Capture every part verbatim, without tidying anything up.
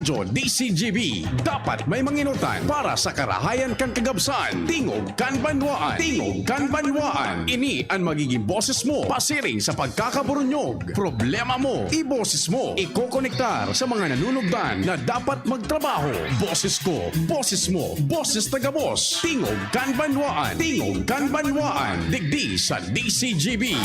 Radyo D C G B, dapat may manginutan para sa karahayan kan kagabsan. Tingog kan Banwaan. Tingog kan Banwaan. Ini an magiging boses mo pasiring sa pagkakaburunyog. Problema mo, iboses mo. Ikokonektar sa mga nanunugdan na dapat magtrabaho. Boses ko, boses mo, boses ta gabos. Tingog kan Banwaan. Tingog kan Banwaan. Digdi sa D C G B.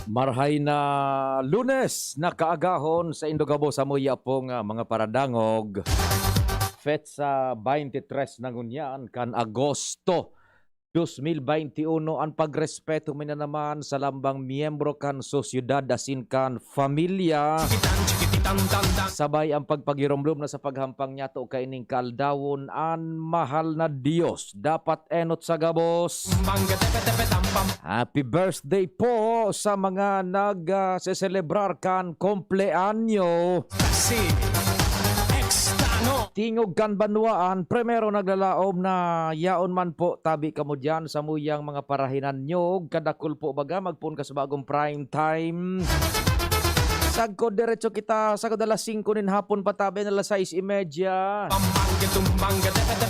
Marhay na Lunes na kaagahon saindo gabos, sa muya pong, ah, mga paradangog. Petsa twenty-three na ngunyan kan Agosto dos mil veintiuno. Ang pagrespeto mi na naman sa lambang miyembro kan sosyedad asin kan pamilya. Sabay ang pagpagiromdom na sa paghampang niyato kaining kaaldawon an mahal na Dios. Dapat enot sa gabos. Happy birthday po sa mga nag, ah, seselebrar kan kumpleanyo. Tingog kan Banwaan, primero naglalaom na yaon man po tabi kamo diyan sa muyang mga parahinan nyo. Kadakul po baga, magpoon ka sa bagong prime time. Sagkod diretso kita, sagkod alas singko nin hapon patabi na alas sais y media.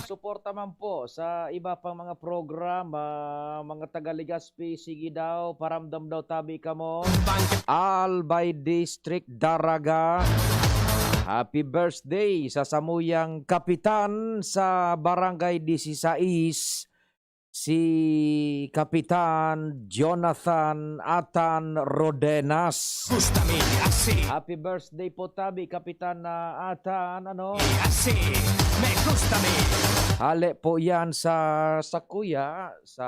Suporta man po sa iba pang mga programa, mga taga Legazpi, sige daw, paramdam daw tabi kamo. Albay District, Daraga. Happy birthday sa samuyang kapitan sa Barangay Disisais, si Kapitan Jonathan Atan Rodenas. Gusta mi, asi. Happy birthday po tabi, Kapitan, ah, Atan, ano? Asi, me gusta mi. Hale po yan sa, sa kuya, sa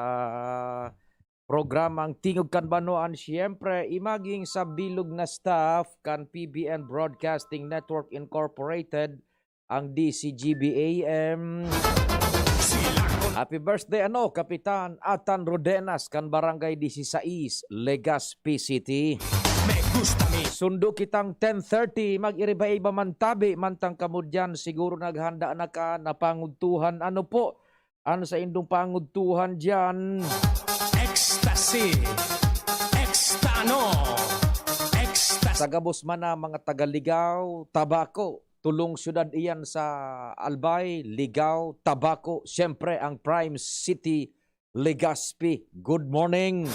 programang Tingog kan Banwaan. Siyempre, imaging sa bilog na staff kan P B N Broadcasting Network Incorporated, ang D C G B A M. Happy birthday, ano, Kapitan Atan Rodenas, kan Barangay Disisais, Legazpi City. Me gusta mi. Sundo kitang ten thirty, mag-iriba-iba man tabi, mantang kamo diyan, siguro naghanda na ka, napangudtuhan, ano po, an saindong pangudtuhan diyan. Ecstasy. Ekstano. Ecstasy. Sa gabos man na mga taga Ligao, Tabaco, tulong syudad iyan sa Albay, Ligao, Tabaco, siyempre ang Prime City, Legazpi. Good morning.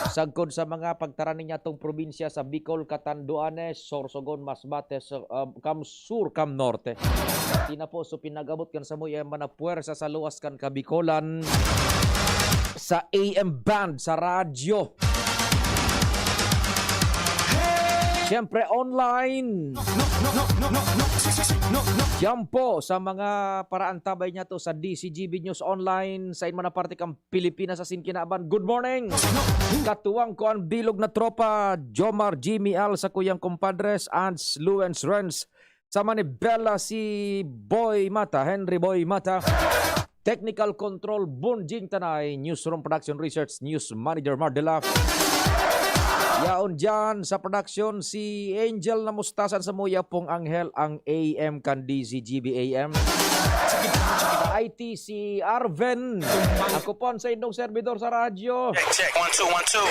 Sagkod sa mga pagtaran ninyatong probinsya sa Bicol, Catanduanes, Sorsogon, Masbate, so, um, Cam Sur, Cam Norte. Tina po, so pinag-abot kan samuya man na puwersa sa luwas kan Kabikolan sa A M band, sa radyo. Siyempre, online. Diyan po sa mga paraantabay niya to sa D C G B News Online, sa inman na parte kan Pilipinas asin kinaban. Good morning! Katuwang ko ang bilog na tropa, Jomar, Jimmy Al, sa kuyang compadres, Ans, Luens, Renz, sa Manibela, si Boy Mata, Henry Boy Mata. Technical Control, Bonjing Tanay. Newsroom Production Research, News Manager Mardela. Yaon dyan sa production, si Angel Namustasan, sa muya pong Anghel, ang A M kan D Z G B A M. I T si Arven. Ako po ang sa indong servidor sa radyo. Check, check. One, two, one, two.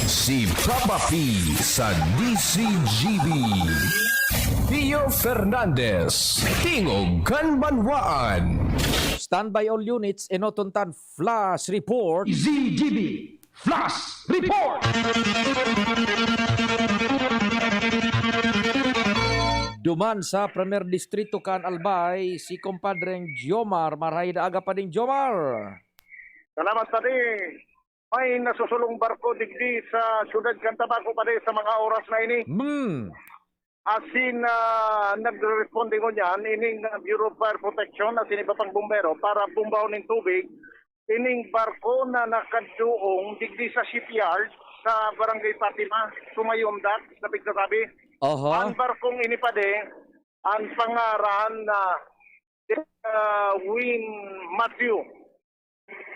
Si Papa P sa D C G B. Pio Fernandez, Tingog kan Banwaan. Standby all units, enoton tan flash report. Z G B Flash Report. Duman sa Primer Distrito kan Albay, si Compadreng Jomar. Marhay na aga pa ding Jomar. Salamat, Padi. May nasusulong barko digdi sa siyudad kan Tabaco, Padi, sa mga oras na ini. Hmm. Asin, ah, nagre-responde ngunyan ining, ah, Bureau of Fire Protection asin iba pang bumbero para bumbahon nin tubig ining barko na nakaduong digdi sa shipyard sa Barangay Fatima, Sumayom, Dac, dapit sa tabi. Oho. Ang barkong ini, Padi, ang pangaran na, ah, Win Matthew.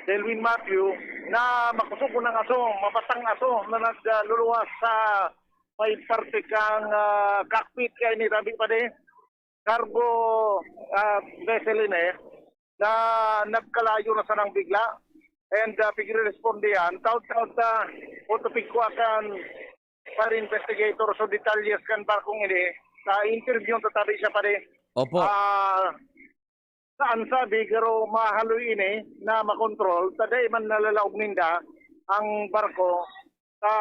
Delwin Matthew, na makosog ko ng aso, mapatang aso na nagluluwas sa may parte kang, ah, cockpit kaya ni Rabi, Padi. Cargo, ah, vessel ini. na nagkalayo na sanang bigla. And uh, pigre-responde yan. Taod-taod ta, o tupig ko akan para investigator so detalyes kan barkong ini, sa interview ta tabi siya pare. Opo. Ah, saan sabi, pero mahaloy ini na makontrol, ta dai man nalalaog ninda ang barko sa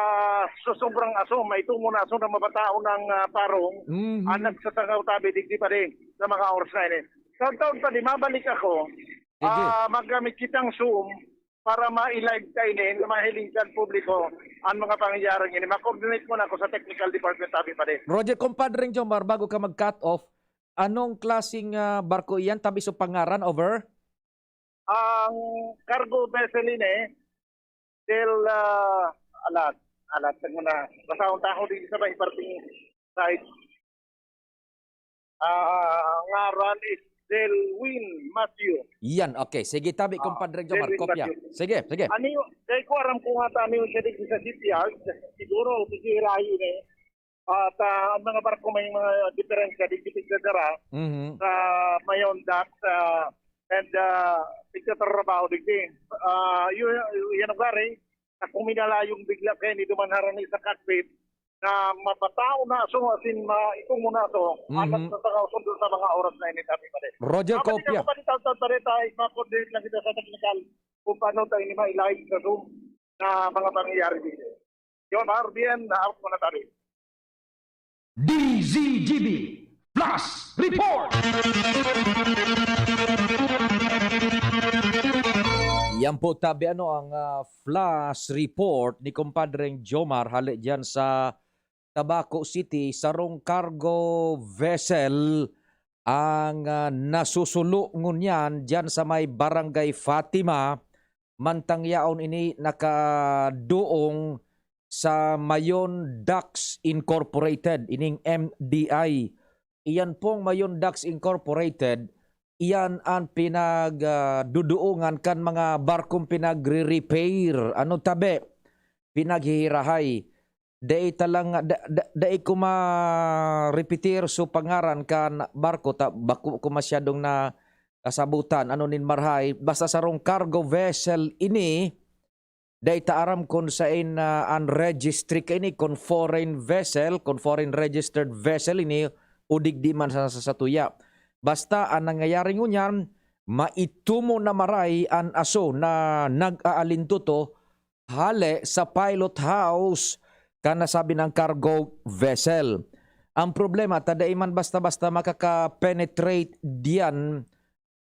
sosobrang aso, may tumo na aso na mabataon ang ah, parong Mhm. ang nagsasangaw tabi digdi pa din sa mga oras na ini. Taon-taon pa di, mabalik ako. Sige. Ah, magamit kitang Zoom para ma-live ta ini, na mahiling sa publiko ang mga pangyayaring ini. Ma-coordinate muna ako sa technical department, tabi pa din. Roger, Compadre Jomar, bago ka mag-cut off, anong klaseng ah, barko iyan? Tabi so pangaran, over? Ang cargo vessel ini, del, ah, alat, alat, tag mo na, basahon taho din sa may parting side. Ah, ngaran is Delwin Matthew. Yan, okay. Sige, tabi, Ah, Compadre Jomar, Delwin kopya. Matthew. Sige, sige. Ano yung, dahil ko aram kung ata ano yung siya dito sa shipyard, siguro, kasi layo na eh. At ah, ang mga barko may mga diferensya, di tipid na dara Mhm. sa mayon docks, ah, and uh, pagtatrabaho digdi. Ah, yun, yan ang gari, na kung minalayong bigla kayo ni duman harani sa cockpit, na mapatao na aso, as in, maitong mo na aso, Mhm. anak sa tanga, sundo sa mga oras na ini, tabi pa rin. Roger, Kapatid kopya. ako, palitan sa tarita, is ma-coordinate lang kita sa technical kung paano tayo ni ma-live sa Zoom na mga pangyayari dito. Yun, R B N, na out mo na tayo. D Z G B Flash Report! Yan po, tabi, ano ang ah, flash report ni Compadreng Jomar hali dyan sa Tabaco City, sarong cargo vessel ang ah, nasusulo ngunyan dyan sa may Barangay Fatima, mantang yaon ini nakaduong sa Mayon Docks Incorporated, ining M D I. Iyan pong Mayon Docks Incorporated, iyan ang pinagduduungan kan mga barkong pinagre-repair. Ano tabi? Pinaghihirahay. Dai ta lang, da, da, dai ko ma-repetir so pangaran kan barko, ta, bako ko masyadong na kasabutan. Ano nin marhay? Basta sarong cargo vessel ini, dai ta aram kung sain na an registry kaini, kung foreign vessel, kung foreign registered vessel ini, o digdi man sa, sa satuya. Basta, ang nangyayari ngunyan, maitumo na maray an aso na nag-aalintuto hale sa pilot house kan nasabi ng cargo vessel. Ang problema, ta dai man basta-basta makaka-penetrate diyan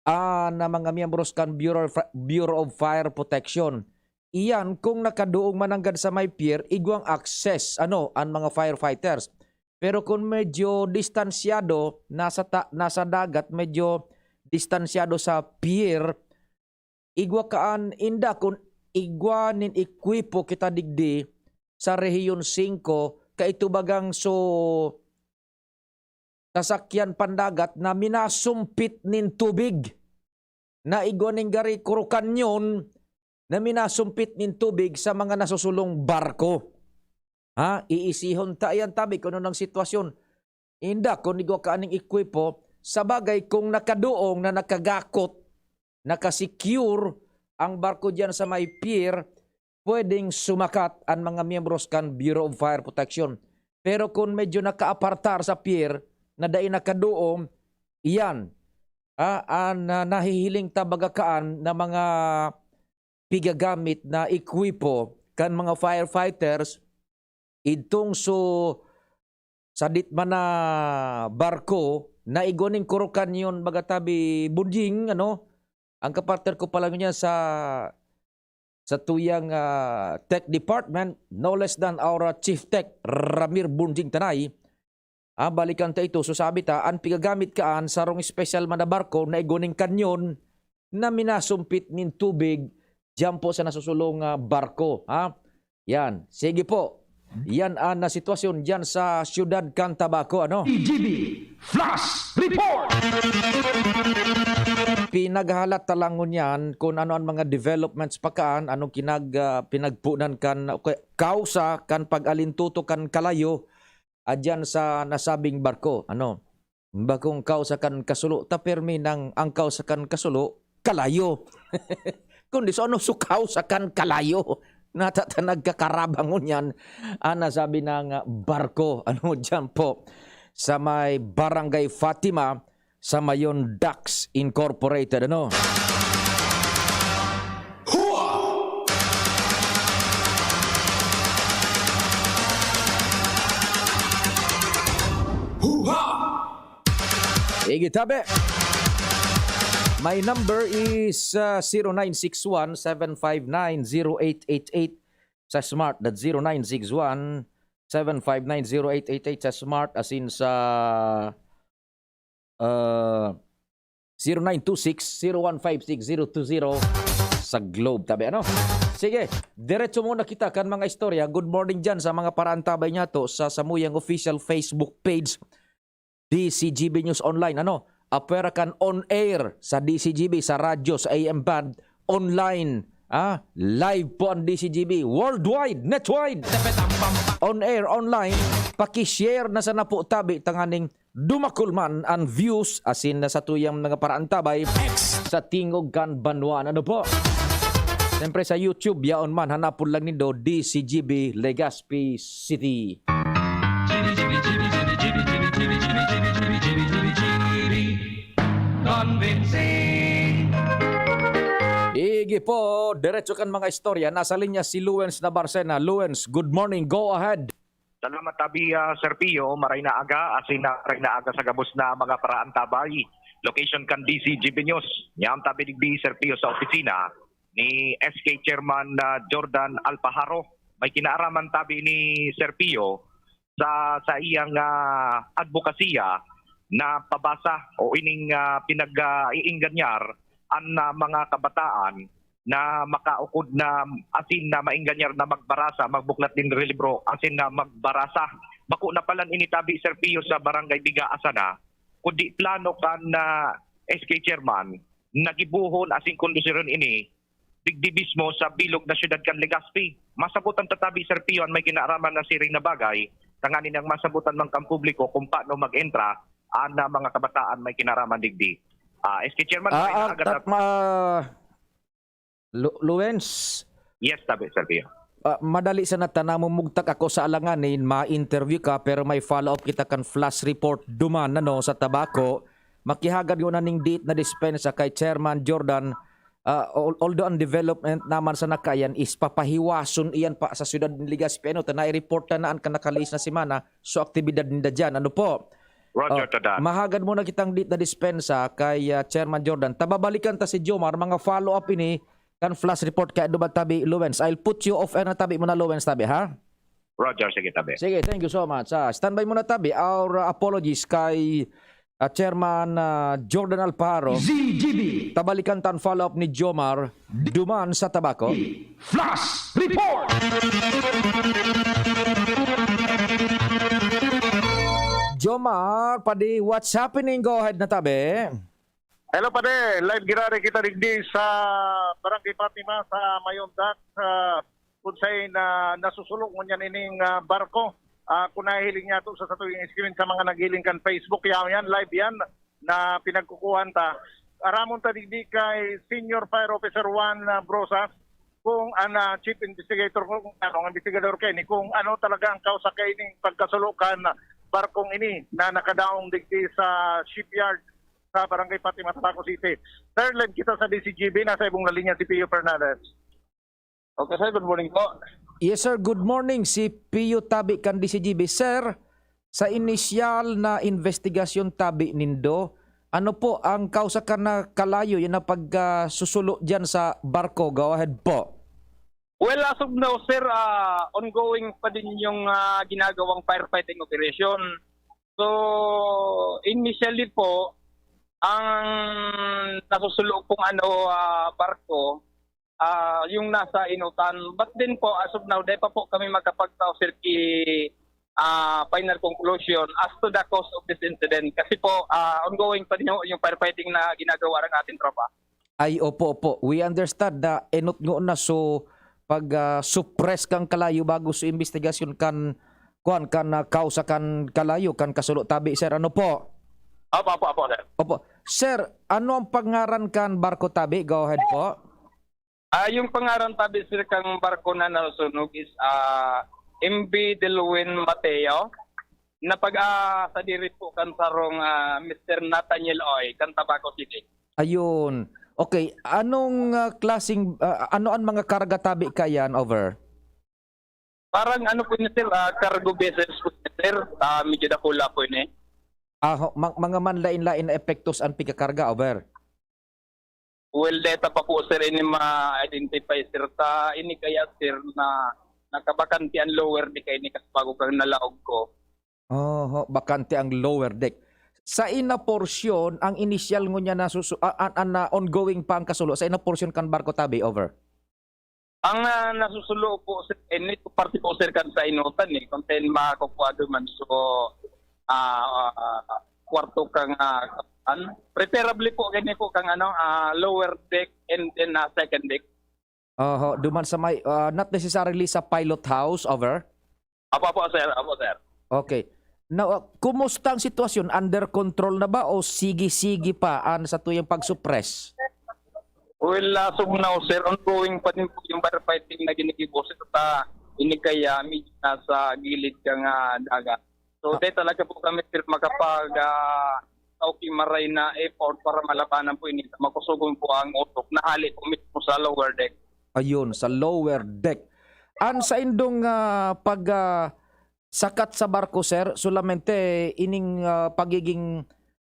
ah, na mga miyembros kan Bureau of, Bureau of Fire Protection. Iyan, kung nakaduong mananggad sa may pier, igwang access, ano, ang mga firefighters. Pero kung medyo distansyado, nasa, ta, nasa dagat, medyo distansyado sa pier, igwa kaan inda kun igwa nin ekwipo kita digdi sa Rehiyon singko, kaitubagang so sasakyan pandagat na minasumpit nin tubig. Na igwa nin gari kurukanyon na minasumpit nin tubig sa mga nasusulong barko. Ha? Iisihon ta yan tabi kung anong sitwasyon. Inda, kung igwa ka aning ekwipo, sa bagay kung nakaduong na nakagakot, nakasecure ang barko diyan sa may pier, pwedeng sumakat ang mga miyembros kan Bureau of Fire Protection. Pero kung medyo nakaapartar sa pier na dai nakaduong, iyan, ah, an ah, nahihiling ta baga kaan na mga pigagamit na ekwipo kan mga firefighters, idtong so sadit man na barko na igwa nin kurukanyon baga tabi Bunjing, ano? Ang kapartner ko pala niya sa sa tuyang ah, tech department, no less than our ah, chief tech, Ramir Bunjing Tanay. Ah, balikan ta ito. So sabi ta, ang pigagamit kaan sarong special man na barko na igwa nin kanyon na minasumpit nin tubig diyan po sa nasusulong ah, barko. Ha? Yan. Sige po. Yan ang ah, sitwasyon diyan sa siyudad kan Tabaco. Ano? D G B Flash Report! Pinaghalat ta lang ngunyan kung ano ang mga developments pa kaan, anong kinag, ah, pinagpunan kan, okay, kausa kan pag-alintuto kan kalayo, adyan sa nasabing barko. Ano? Bakong kausa kan kasulo, ta permi nang ang kausa kan kasulo, kalayo. Kundi so ano sukaw sa kan kalayo? Natata nagkakarabang ngunyan, ana sabi ng, ah, barko. Ano dyan po? Sa may Barangay Fatima, sa Mayon Docks Incorporated. Ano? Sige, tabi. My number is, uh, zero nine six one, seven five nine, zero eight eight eight sa Smart, that's zero nine six one, seven five nine, zero eight eight eight sa Smart, as in sa, uh, zero nine two six, zero one five six, zero two zero sa Globe. Tabi, ano? Sige, diretso muna kita kan mga istorya. Good morning dyan sa mga paraantabay niya to sa samuyang official Facebook page, D C G B News Online. Ano? Apwera kan on air sa D C G B, sa radyo, sa A M band, online. Ah, live po ang D C G B, worldwide, netwide. On air, online, paki-share na sana po tabi tanganing dumakul man ang views, asin na sa tuyang mga paraantabay sa tingog kan banwaan. Ano po? Siyempre sa YouTube, yaon man, hanapon lang nindo D C G B Legazpi City. Convincing. Igi po, diretso kan mga istorya. Nasa linya si Luens Nabarcena. Luens, good morning. Go ahead. Salamat tabi, ah, Sir Pio. Maray na aga, asin na maray na aga sa gabos na mga paraantabay. Location kan D C G B News. Niyam tabi digdi, Sir Pio, sa opisina ni S K Chairman, ah, Jordan Alpajaro. May kinaaraman tabi ni Sir Pio sa, sa iyang, ah, adbokasiya na pabasa o ining, ah, pinag, ah, iingganyar an, ah, mga kabataan na makaukod na asin na maengganyar na magbarasa, magbuklat nin libro, asin na magbarasa. Bako na palan ini tabi, Sir Pio, sa Barangay Bigaa sana, kundi plano kan, ah, S K Chairman na gibohon asin kondusiron ini digdi mismo sa bilog na siyudad kan Legazpi. Masabotan ta tabi, Sir Pio, an may kinaaraman na siring na bagay, tanganing masabotan man kan publiko kung paano mag-entra an, ah, mga kabataan may kinaaraman digdi. Ah, S K Chairman, Ah, may ah, naaga tat-, ta- ma-, Lu-, Luens, Yes, tabi, Sir Pio. Ah, madali sana ta namumugtak ako sa alanganin, ma-interview ka, pero may follow-up kita kan flash report duman, ano, sa Tabaco. Makihagad ko na ning diit na dispensa kay Chairman Jordan. Ah, al-, although ang development naman sa nakayan is papahiwason iyan pa sa siyudad ni Legazpi, ano, ta nai-report na an kan nakalihis na semana, so aktibidad ninda diyan. Ano po? Roger, Oh, Tadan. Mahagad muna kitang diit na dispensa kay, ah, Chairman Jordan. Tababalikan ta si Jomar, mga follow-up ini, kan flash report kaya duman tabi, Lowens. I'll put you off air na tabi muna, Lowens, tabi, ha? Roger, sige, tabi. Sige, thank you so much. Ah, standby muna tabi. Our, uh, apologies kay, uh, Chairman, uh, Jordan Alparo. Z G B. Tabalikan tan follow-up ni Jomar duman sa Tabaco. Flash Report! Jomar, padi, what's happening? Go ahead na tabi. Hello, padi. Live girare kita digdi sa Barangay Fatima sa Mayondak, sa kung saan na nasusulok ngunyan ining, ah, barko. Ah, kung nahihiling niya to sa satuyang screen sa mga naghiling kan Facebook, yaw yan, live yan na pinagkukuhan ta. Aramon ta digdi kay Senior Fire Officer one, ah, Brosas, kung ang, ah, Chief Investigator, kung ano, ang investigador kay ni, kung ano talaga ang kausa kay ning pagkasulokan barkong ini na nakadaong digdi sa shipyard sa Barangay Fatima, Tabaco City. Third line kita sa D C G B, nasa ibong na linya si Pio Fernandez. Okay, sir. Good morning po. Yes, sir. Good morning. Si Pio Tabi kan D C G B. Sir, sa inisyal na investigasyon tabi nindo, ano po ang kausa kan na kalayo yan na pagkasusulo diyan sa barko? Go ahead po. Well, as of now, sir, ah, ongoing pa din yung, ah, ginagawang firefighting operation. So, initially po, ang nasusulo pong ano, ah, barko, ah, yung nasa Inutan. But then po, as of now, di pa po kami makapagtao, sir, ki, ah, final conclusion as to the cause of this incident. Kasi po, ah, ongoing pa din yung, yung firefighting na ginagawa ng ating tropa. Ay, opo, opo. We understand na enot ngona, so pag, ah, suppress kan kalayo bago sa investigasyon kan, kuwan, kan, ah, kausa kan kalayo, kan kasulo tabi, sir. Ano po? Opo, opo, opo, sir. Opo. Sir, ano ang pangaran kan barko tabi? Go ahead po. Ah, yung pangaran tabi, sir, kang barko na nasunog is, ah, M V Delwin Mateo. Na pag, ah, sadiri po kan sarong, ah, Mister Nathaniel Oy, kan Tabaco City. Ayun. Okay, anong, ah, klaseng, ah, ano ang mga karga tabi kaiyan? Over. Parang ano po ni sir, ah, cargo vessels po ni sir. Ah, medyo dakula po ini. Ah, ho, ma-, mga manlain-lain na epektos an pagkakarga? Over. Well, deta pa po, sir, ini ma-identify, sir. Ta ini kaya, sir, na nakabakante ang lower deck kaini kas bago kang nalaog ko. Oho, bakante ang lower deck. Sa ina porsyon, ang inisyal ngunyan na susu-, a-, a-, a-, na ongoing pa ang kasulo, sa ina porsyon kan barko tabi, over. Ang, ah, nasusulo po, sir, eh, nito parte po, sir, kan sa inutan, eh, kung ten makukuha duman. So, ah, ah, kwarto kang, ah, an-, preferably po, gani po, kang ano, ah, lower deck and then, ah, second deck. Oho, duman sa may, ah, not necessarily sa pilot house, over? Apo, apo, sir. Apo, sir. Okay. Now, ah, kumusta ang sitwasyon? Under control na ba o sige-sige pa an satuyang pag-suppress? Well, as of now, sir, ongoing pa din po yung firefighting na ginigibo, sir, sa Inigaya, medyo nasa gilid ka nga dagat. So, Ah. dahil talaga po kami, sir, makapag, ah, okay, maray na effort para malabanan po ini. Makusugon po ang usok. Nahali po mismo sa lower deck. Ayun, sa lower deck. An saindong, ah, pag, ah, sakat sa barko, sir, solamente ining, ah, pagiging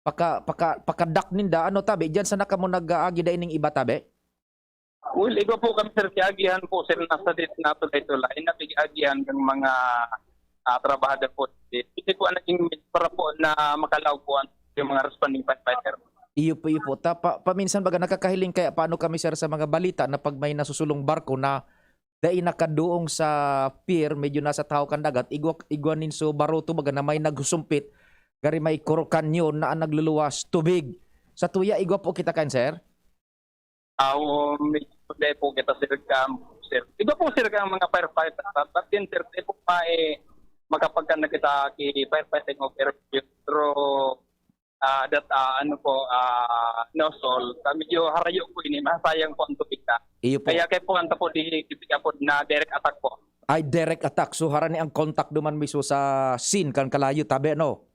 paka-, paka-, pakadak ninda, ano, tabi, diyan sana kamo nag-aagi, dai ning iba, tabi? Well, igwa po kami, sir, kiagihan po, sir, nasa dit na tulay-tulay, napig-agihan ng mga, ah, trabahador po. Hindi po ang naging para po na makalaog po ang, yung mga responding firefighter. Iyo po, iyo po. Ta-, pa-, paminsan baga nakakahiling kaya paano kami, sir, sa mga balita na pag may nasusulong barko na dai nakaduong sa pier, medyo nasa tahaw kan dagat, igwa, igwa nin so baruto baga na may naghusumpit, gari may kuro kanyon na an nagluluwas tubig. Sa tuya, igwa po kita kan, sir? Ah, oo, medyo dai po kita, sir, kam-, sir. Igwa po, sir, kang mga firefighter, but then, sir, dai po pa, eh, makapagkan na kita ki firefighting operation through ah, that, ah, ano po, ah, nozzle, ah, medyo harayo po ini, masayang po ang tubig na. Iyo po. Kaya kaya po ang tapo di, di po na direct attack po. Ay, direct attack. So, harani ang contact duman mismo sa scene, kan kalayo, tabi, ano?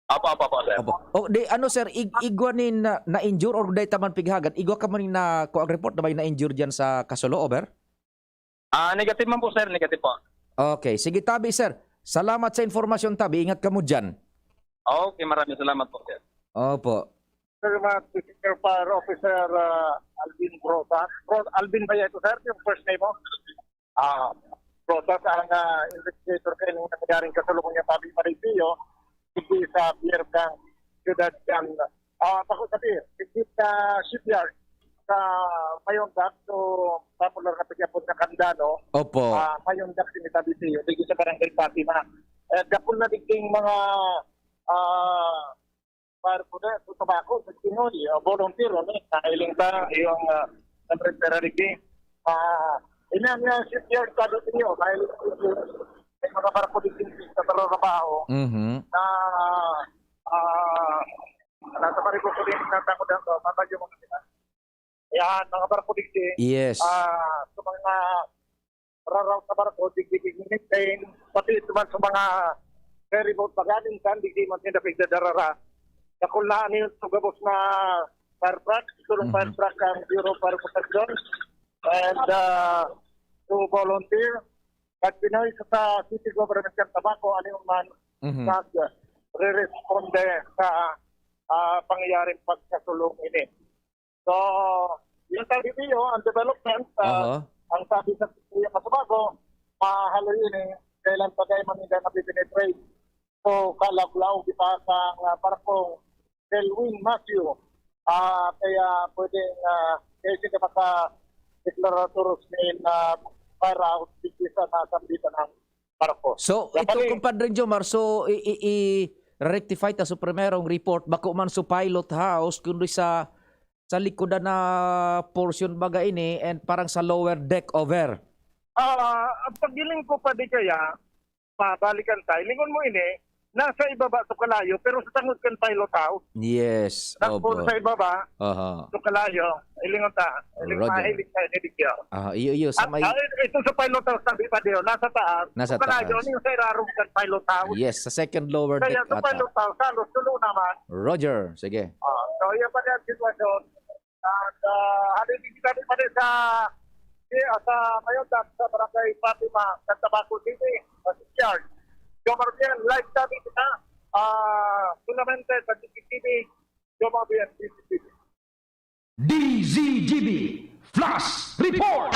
Apo, apo, apo, sir. Opo. O, di, ano, sir, ig-, igwa nin na, na-injure or dai ta man pighagad? Igwa ka man na, kung ang report na may na-injure dyan sa Kasulo, over? Ah, negative man po, sir. Negative po. Okay. Sige, tabi, sir. Salamat sa informasyon, tabi. Ingat kamo dyan. Okay, maraming salamat po, sir. Opo. Salamat, Senior Fire Officer, ah, Alvin Rosas. Ro-, Alvin ba yan ito, sir? Yung first name mo? Ah, Rosas, ang, ah, investigator kayo ng nangyaring kasalukong niya, tabi, Maripio, hindi sa Pier Gang, Ciudad Gang, ah, bako sa Pier, hindi sa shipyard, sa Mayong Dock, so, popular na pagyapon sa Candano. Opo. Ah, Mayong Dock, sinitabi siya, dito sa Barangay Fatima. Eh, dapol na digding mga, ah, barko na, so, tabako, sa Pinoy, ah, volunteer, ano, eh, nahiling ba, yung, ah, sa prepara digdi. Ah, ilang, ah, shipyard sa dito niyo, nahiling ba yung, may mga barko digdi sa trabaho Mhm. na, ah, nasa barko ko din, natakot ako, mabagyo mga sila. Yan, mga barko digdi. Yes. Ah, sa mga raraw sa barko, digdi, digdi, maintain, pati ito man sa mga ferry boat, magaling kan, digdi man sila pigdadarara. Dakul na ano yung gabos na fire truck, sulong Mhm. fire truck ang Bureau of Fire Protection. And, ah, to volunteer, at Pinoy sa, sa city government ng Tabaco, ano yung man, Mhm. nag-re-responde sa, ah, pangyayaring pagkasulong ini. So, yun sa video, ang development, ah, Aha. ang sabi sa Kuya Kasubago, mahaloy yun eh, kailan pa tayo man nila napipenetrate. So, kalaglaw kita sa, ah, barkong Delwin Matthew. Ah, kaya pwedeng, ah, kaya sila maka-declaratoros ngayon na para out sa nasambitan ng barko. So, Kaya ito, pati Compadre Jomar, so, i-, i-, i-rectify ta sa primerong report, bako man sa pilot house, kundi sa, sa likodan na portion baga ini, and parang sa lower deck over. Ah, ang paghiling ko pa di kaya, mabalikan tayo. Lingon mo ini, nasa ibaba to kalayo, pero sa tangod kan pilot house. Yes. Nagpon sa ibaba, Aha. to kalayo, ilingon ta. Iling Roger. Mahilig sa edifyo. Ah, iyo, iyo. Sa At may... ah, ito sa pilot house, sabi pa diyo, nasa taas. Nasa to kalayo, taas. Ano yung sa irarom kan pilot house? Yes, sa second lower deck ata. Kaya sa pilot house, halos tulo naman. Roger, sige. Ah, so, yan pa din ang sitwasyon. At uh, halibig kami pa rin sa, sa Mayondak, sa Barangay Fatima, sa Tabaco City, sa Sikyar. Jomar Bien, live kami kita. Uh, solamente sa D Z G B, Jomar Bien, D Z G B. D Z G B Flash Report!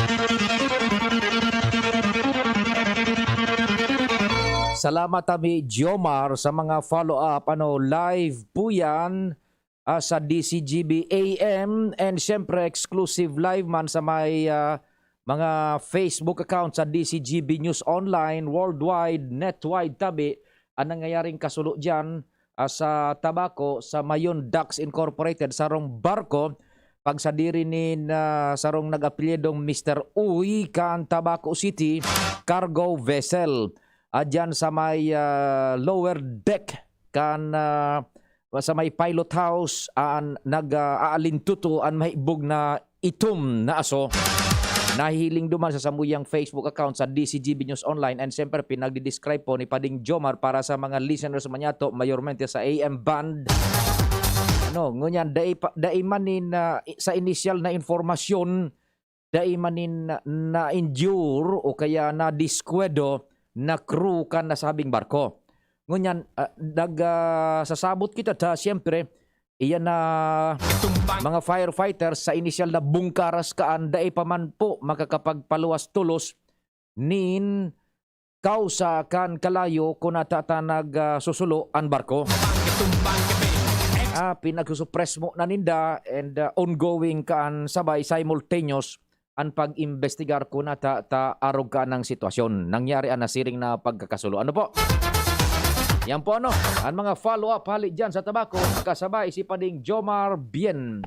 Salamat, Abi Jomar, sa mga follow-up. Ano, live po yan ah, sa D C G B A M and siyempre exclusive live man sa may ah, mga Facebook account sa D C G B News Online, Worldwide, Netwide, tabi ang nangyayaring kasulo dyan ah, sa Tabaco sa Mayon Docks Incorporated, sarong barko pagsadiri ni na sarong nag-apelyidong Mister Uy kan Tabaco City cargo vessel. Ah, dyan sa may ah, lower deck kan ah, sa may pilot house an nag-aalintuto an mahibog na itom na aso. Nahihiling duman sa samuyang Facebook account sa D C G B News Online and siyempre pinagdi-describe po ni Pading Jomar para sa mga listeners man yato, mayormente sa A M band. Ano, ngunyan, dai, pa, dai man nin, ah, sa inisyal na informasyon, dai man nin na, na-injure o kaya na-diskwento na crew kan nasabing barko. Ngunyan, ah, nag, ah, sasabot kita ta, siyempre, iyan na mga firefighters sa inisyal na bungkaras kaan dai pa man po makakapagpaluwas tolos nin kausa kan kalayo kun ata ta nagsusulo an barko. Ah, pinagsusupres mo na ninda and ah, ongoing kaan sabay simultaneous an pag-imbestigar kun ata ta arog ka ng sitwasyon. Nangyari ang nasiring na pagkakasulo. Ano po? Yan po ano, ang mga follow-up hali dyan sa Tabaco, kasabay si Pading Jomar Bien.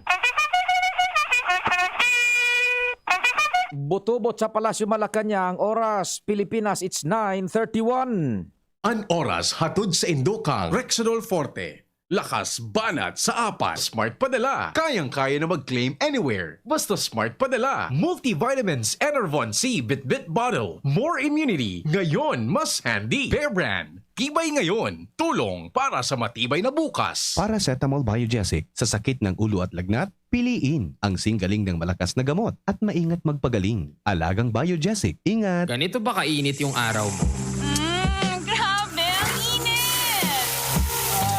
Butubot sa Palasyo Malacañang, oras Pilipinas, it's nine thirty-one. An oras hatod sa indukang Rexidol Forte. Lakas banat sa apat. Smart Padala. Kayang-kaya na mag-claim anywhere. Basta Smart Padala. Multivitamins, Enervon C, Bitbit Bottle. More immunity. Ngayon, mas handy. Bear Brand. Tibay ngayon. Tulong para sa matibay na bukas. Paracetamol Biogesic. Sa sakit ng ulo at lagnat, piliin ang singgaling ng malakas na gamot at maingat magpagaling. Alagang Biogesic. Ingat! Ganito ba kainit yung araw mo? Mm, grabe! Ang init!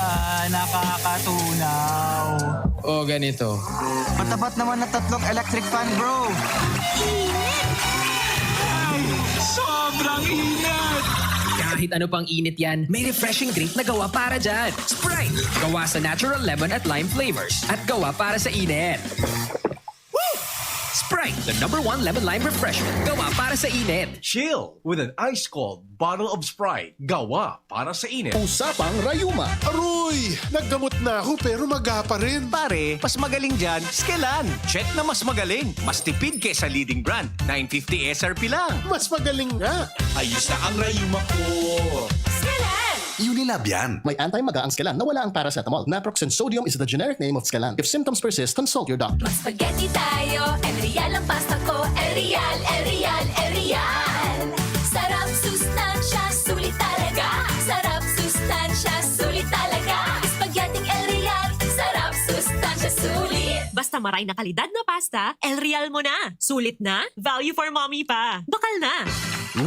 Ah, nakakatunaw. O ganito. Matapat naman na tatlong electric fan, bro. Init! Ay, sobrang init! Kahit ano pang init yan, may refreshing drink na gawa para dyan. Sprite! Gawa sa natural lemon at lime flavors. At gawa para sa init. Sprite, the number one lemon lime refreshment. Gawa para sa init. Chill with an ice-cold bottle of Sprite. Gawa para sa init. Usapang rayuma. Aroy! Naggamot na ako pero maga pa rin. Pare, mas magaling dyan, Skelan. Check na mas magaling. Mas tipid kesa leading brand. Nine fifty S R P lang. Mas magaling nga. Ayos na ang rayuma ko. Skelan! Unilab yan. May anti-maga ang Skelan na wala ang paracetamol. Naproxen sodium is the generic name of Skelan. If symptoms persist, consult your doctor. Mag-spaghetti tayo, El Real ang pasta ko. El Real, El Real, El Real. Sarap, sustansya, sulit talaga. Sarap, sustansya, sulit talaga. Spaghetti El Real. Sarap, sustansya, sulit. Basta maray na kalidad na pasta, El Real mo na. Sulit na, value for mommy pa. Bakal na.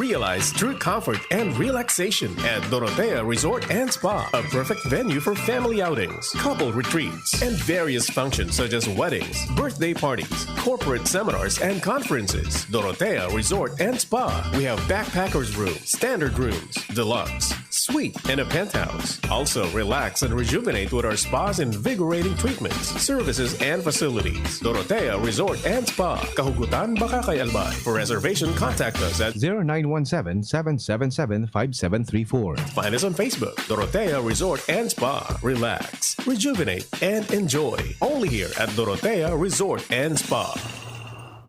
Realize true comfort and relaxation at Dorotea Resort and Spa, a perfect venue for family outings, couple retreats, and various functions such as weddings, birthday parties, corporate seminars, and conferences. Dorotea Resort and Spa. We have backpackers room, standard rooms, deluxe, suite, and a penthouse. Also, relax and rejuvenate with our spa's invigorating treatments, services, and facilities. Dorotea Resort and Spa, Kahugutan, Bacacay, Albay. For reservation, contact us at zero nine one seven, seven seven seven, five seven three four. Find us on Facebook, Dorotea Resort and Spa. Relax, rejuvenate, and enjoy. Only here at Dorotea Resort and Spa.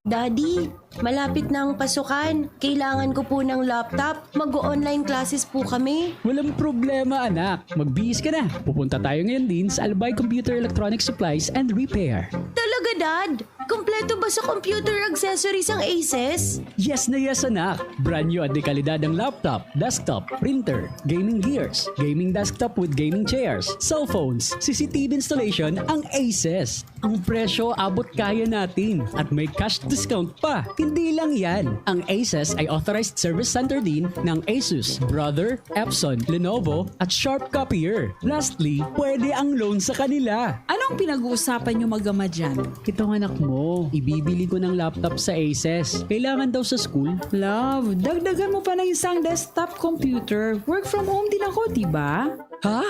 Daddy, Malapit na ang pasukan. Kailangan ko po ng laptop. Mag-o-online classes po kami. Walang problema, anak. Magbihis ka na. Pupunta tayo ngayon din sa Albay Computer Electronic Supplies and Repair. Talaga, Dad? Kompleto ba sa computer accessories ang Aces? Yes na yes, anak. Brand new at de kalidad ang laptop, desktop, printer, gaming gears, gaming desktop with gaming chairs, cellphones, C C T V installation ang Aces. Ang presyo abot kaya natin at may cash discount pa. Hindi lang yan, ang Aces ay authorized service center din ng Asus, Brother, Epson, Lenovo at Sharp Copier. Lastly, pwede ang loan sa kanila. Anong pinag-uusapan nyo mag-ama dyan? Itong anak mo, ibibili ko ng laptop sa Aces. Kailangan daw sa school. Love, dagdagan mo pa ng isang desktop computer. Work from home din ako, di ba? Ha?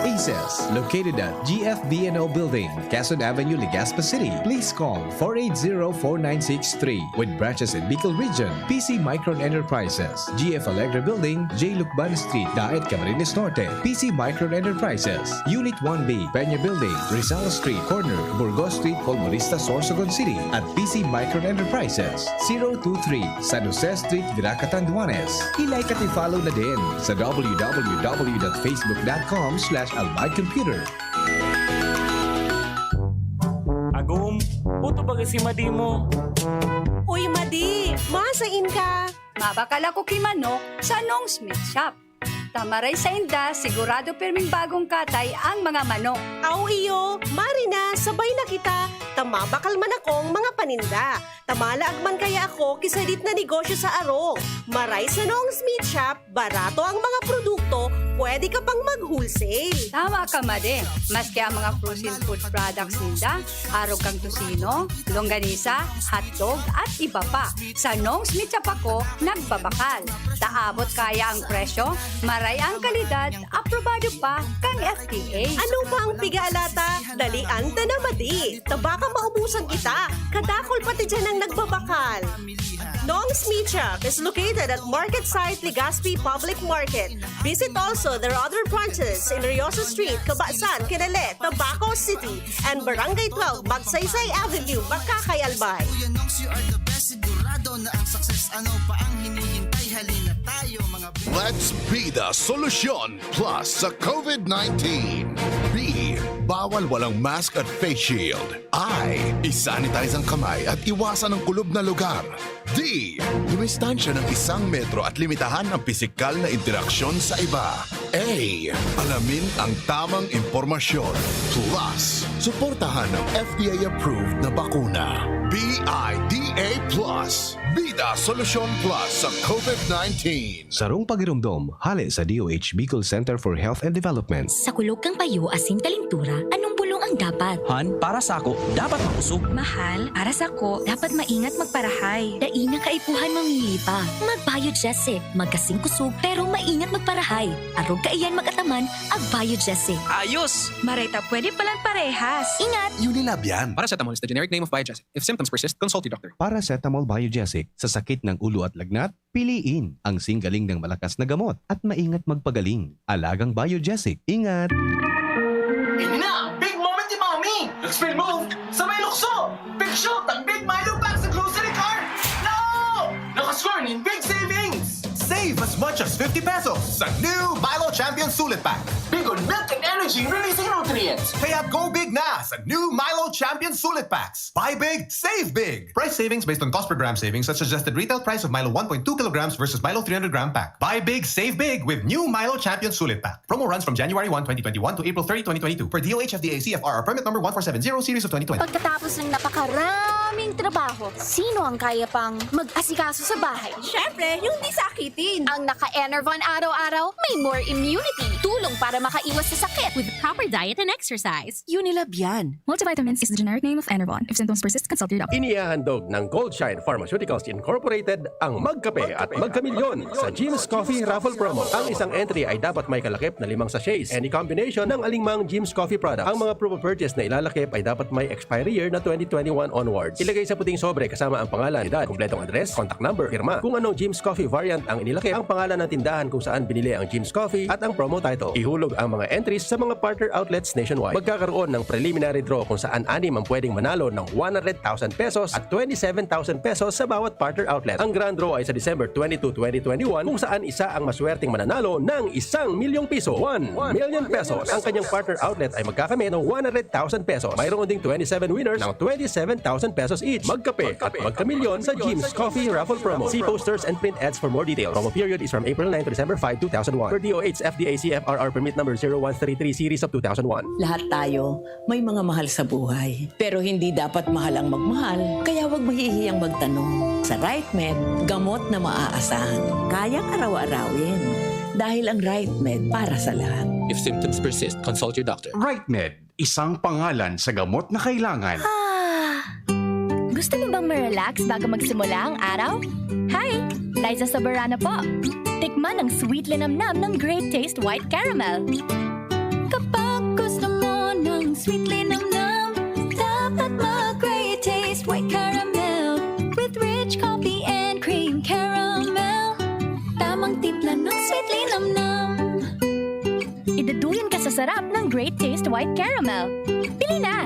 Aces, located at G F B and O Building, Quezon Avenue, Legazpi City. Please call four eight zero, four nine six three with branches in Bicol Region, P C Micron Enterprises, G F Alegre Building, J Lucban Street, Daet, Camarines Norte, P C Micron Enterprises, Unit one B, Peña Building, Rizal Street, corner, Burgos Street, Colmonista, Sorsogon City, at P C Micron Enterprises, zero two three, San Jose Street, Virac, Catanduanes. I-like at i-follow na din sa w w w dot facebook dot com slash albay computer. Agum, puto baga si Madi mo. Uy, Madi! Masain ka? Mabakal ako ki manok sa Nong's Meat Shop. Ta maray sainda, sigurado pirming bagong katay ang mga manok. Aw iyo, mari na, sabay na kita, ta mabakal man akong mga paninda. Ta malaag man kaya ako ki sadit na negosyo sa arog. Maray sa Nong's Meat Shop, barato ang mga produkto, pwede ka pang mag-wholesale. Tama ka, Madi. Maski ang mga frozen food products ninda, arog kan tocino, longganisa, hotdog, at iba pa. Sa Nong's Meat Shop ako nagbabakal. Ta abot kaya ang presyo, maray ang kalidad, aprobado pa kan F D A. Ano pa ang pigaalata? Dalian ta na, Madi. Ta baka maubusan kita. Kadakul pati diyan ang nagbabakal. Nong's Meat Shop is located at Market Site, Legazpi Public Market. Visit also their other branches in Riosa Street, Cabasan, Kinele, Tabaco City, and Barangay twelve, Magsaysay Avenue, Makakay, Albay. Kuya Nongs, you are the best. Sigurado na ang success. Ano pa ang hinihintay? Halina tayo, mga Let's be the solution plus sa COVID nineteen. B, bawal walang mask at face shield. I, isanitize ang kamay at iwasan ang kulob na lugar. D, dumistansya ng isang metro at limitahan ang pisikal na interaksyon sa iba. A, alamin ang tamang impormasyon. Plus, suportahan ang F D A-approved na bakuna. B I D A plus, Bida Solusyon Plus sa COVID nineteen. Sarong pagiromdom, hale sa D O H Bicol Center for Health and Development. Sa kulog kan payo asin kalentura, anong bulong ang dapat? Han, para sako, dapat makusog. Mahal, para sako, dapat maingat magparahay. Dai na kaipuhan mamili pa. Mag-Biogesic, magkasing kusog pero maingat magparahay. Arog kaiyan mag-ataman, ag-Biogesic. Ayos! Maray ta pwede palan parehas. Ingat! Unilab yan. Paracetamol is the generic name of Biogesic. If symptoms persist, consult your doctor. Paracetamol Biogesic, sa sakit ng ulo at lagnat, piliin ang singgaling ng malakas na gamot at maingat magpagaling. Alagang Biogesic, ingat! Ini na ang big moment ni Mommy! Nag-spin move, sabay lukso! Big shoot ang Big Milo Pack sa grocery cart! No! Nakascore nin big savings! Save as much as fifty pesos sa new Milo Champion Sulit Pack. Big on milk and energy releasing nutrients. Kaya go big na sa new Milo Champion Sulit Packs. Buy big, save big! Price savings based on cost per gram savings at suggested retail price of Milo one point two kilograms versus Milo three hundred gram pack. Buy big, save big with new Milo Champion Sulit Pack. Promo runs from January one, twenty twenty-one to April thirty, twenty twenty-two, per D O H F D A C F R or permit number one four seven zero series of twenty twenty. Pagkatapos ng napakaraming trabaho, sino ang kaya pang mag-asikaso sa bahay? Siyempre, yung di sakitin. Ang naka-Enervon araw-araw, may more immunity. Tulong para makaiwas sa sakit. With proper diet and exercise. Unilab yan. Multivitamins is the generic name of Enervon. If symptoms persist, consult your doctor. Inihahandog ng Goldshine Pharmaceuticals Incorporated ang Magkape at Magkamilyon sa Jim's Coffee Raffle Promo. Ang isang entry ay dapat may kalakip na limang sachets. Any combination ng alingmang Jim's Coffee products. Ang mga proof of purchase na ilalakip ay dapat may expiry year na twenty twenty-one onwards. Ilagay sa puting sobre kasama ang pangalan, edad, kompletong address, contact number, pirma. Kung anong Jim's Coffee variant ang inilakip, ang pangalan ng tindahan kung saan binili ang Jim's Coffee at ang promo title. Ihulog ang mga entries sa mga partner outlets nationwide. Magkakaroon ng preliminary draw kung saan anim ang pwedeng manalo ng one hundred thousand pesos at twenty-seven thousand pesos sa bawat partner outlet. Ang grand draw ay sa December twenty-two, twenty twenty-one, kung saan isa ang maswerteng mananalo ng isang milyong piso, one million pesos. Ang kanyang partner outlet ay magkakamit ng one hundred thousand pesos. Mayroon ding twenty-seven winners ng twenty-seven thousand pesos each. Magkape at magkamilyon sa Jim's Coffee Raffle Promo. See posters and print ads for more details. Promo period is from April nine to December five, two thousand one. Per D O H F D A C F R R permit number zero one three three series of two thousand one. Lahat tayo may mga mahal sa buhay. Pero hindi dapat mahal ang magmahal, kaya huwag mahihiyang magtanong. Sa RightMed, gamot na maaasahan, kayang araw-arawin. Dahil ang RightMed para sa lahat. If symptoms persist, consult your doctor. RightMed, isang pangalan sa gamot na kailangan. Ah! Gusto mo bang ma-relax bago magsimula ang araw? Hi! Liza Soberano po. Tikman ang sweet linamnam ng Great Taste White Caramel. Kapag gusto mo ng sweet linamnam, dapat mag-Great Taste White Caramel with rich coffee and cream caramel. Tamang timpla ng sweet linamnam. Iduduyan ka sa sarap ng Great Taste White Caramel. Bili na!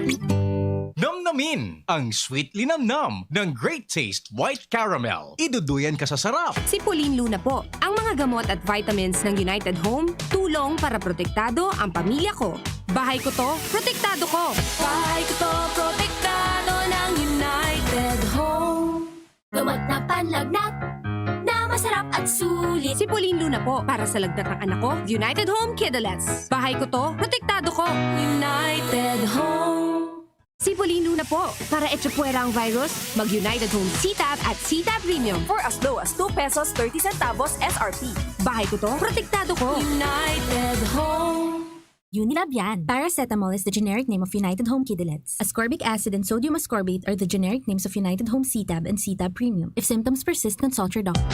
Namnamin ang sweet linamnam ng Great Taste White Caramel. Iduduyan ka sa sarap. Sipulin Luna po. Ang mga gamot at vitamins ng United Home, tulong para protektado ang pamilya ko. Bahay ko to, protektado ko. Bahay ko to, protektado ng United Home. Gamot na panlagnat na masarap at sulit. Sipulin Luna po para sa lagnat ng anak ko, United Home Kidulets. Bahay ko to, protektado ko. United Home. Sipulin Luna po para echapuwera ang virus. Mag United Home C-Tab at C-Tab Premium for as low as two pesos thirty centavos S R P. Bahay ko to, protektado ko. United Home. Unilab yan. Paracetamol is the generic name of United Home Kidulets. Ascorbic acid and sodium ascorbate are the generic names of United Home C-Tab and C-Tab Premium. If symptoms persist, consult your doctor.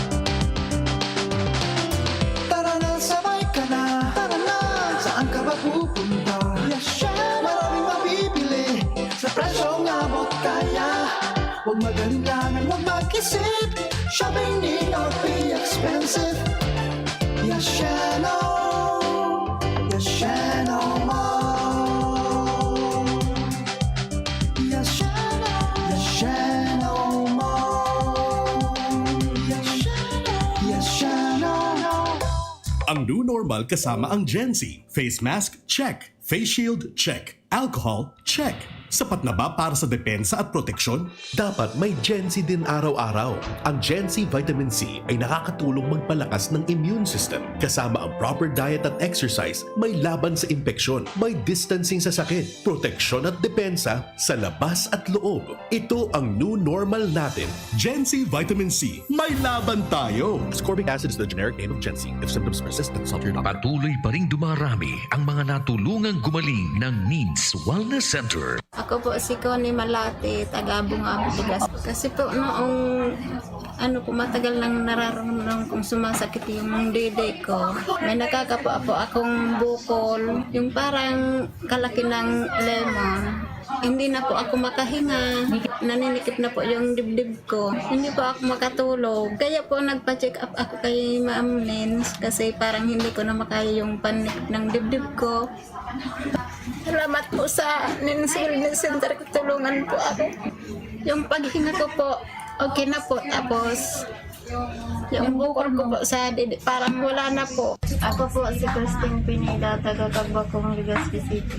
Tara na, sabay ka na. Tara na, saan ka ba pupunta? Yes, chef. Maraming mabibili sa presyong abot kaya. Huwag mag-alinlangan, huwag mag-isip. Shopping need not be expensive. Yes, Shano. Yes, Shano Mall. Yes, Shano. Yes, Shano Mall. Yes, Shano. Yes, Shano. Ang new normal kasama ang Gen Z. Face mask, check. Face shield, check. Alcohol, check. Sapat na ba para sa depensa at proteksyon? Dapat may Gen C din araw-araw. Ang Gen C Vitamin C ay nakakatulong magpalakas ng immune system. Kasama ang proper diet at exercise, may laban sa impeksyon, may distancing sa sakit, proteksyon at depensa sa labas at loob. Ito ang new normal natin. Gen C Vitamin C, may laban tayo! Ascorbic acid is the generic name of Gen C. If symptoms persist, consult your doctor. Patuloy pa ring dumarami ang mga natulungang gumaling ng Needs Wellness Center. Ako po si Connie Malate, taga Bungabon, Legazpi. Kasi po noong ano po, matagal nang nararamdaman kong sumasakit yung dede ko. May nakakapo po akong bukol, yung parang kalaki ng lemon. Hindi na po ako makahinga. Naninikip na po yung dibdib ko. Hindi po ako makatulog. Kaya po nagpa-check up ako kay Ma'am Nins kasi parang hindi ko na makaya yung panikip ng dibdib ko. Salamat po sa Nins Wellness Center. Tulungan po ako. Yung paghinga ko po, okay na po. Tapos, yung bukol ko po sa didi, parang wala na po. Ako po si Christine Pineda, taga Cagbacong, Legazpi City.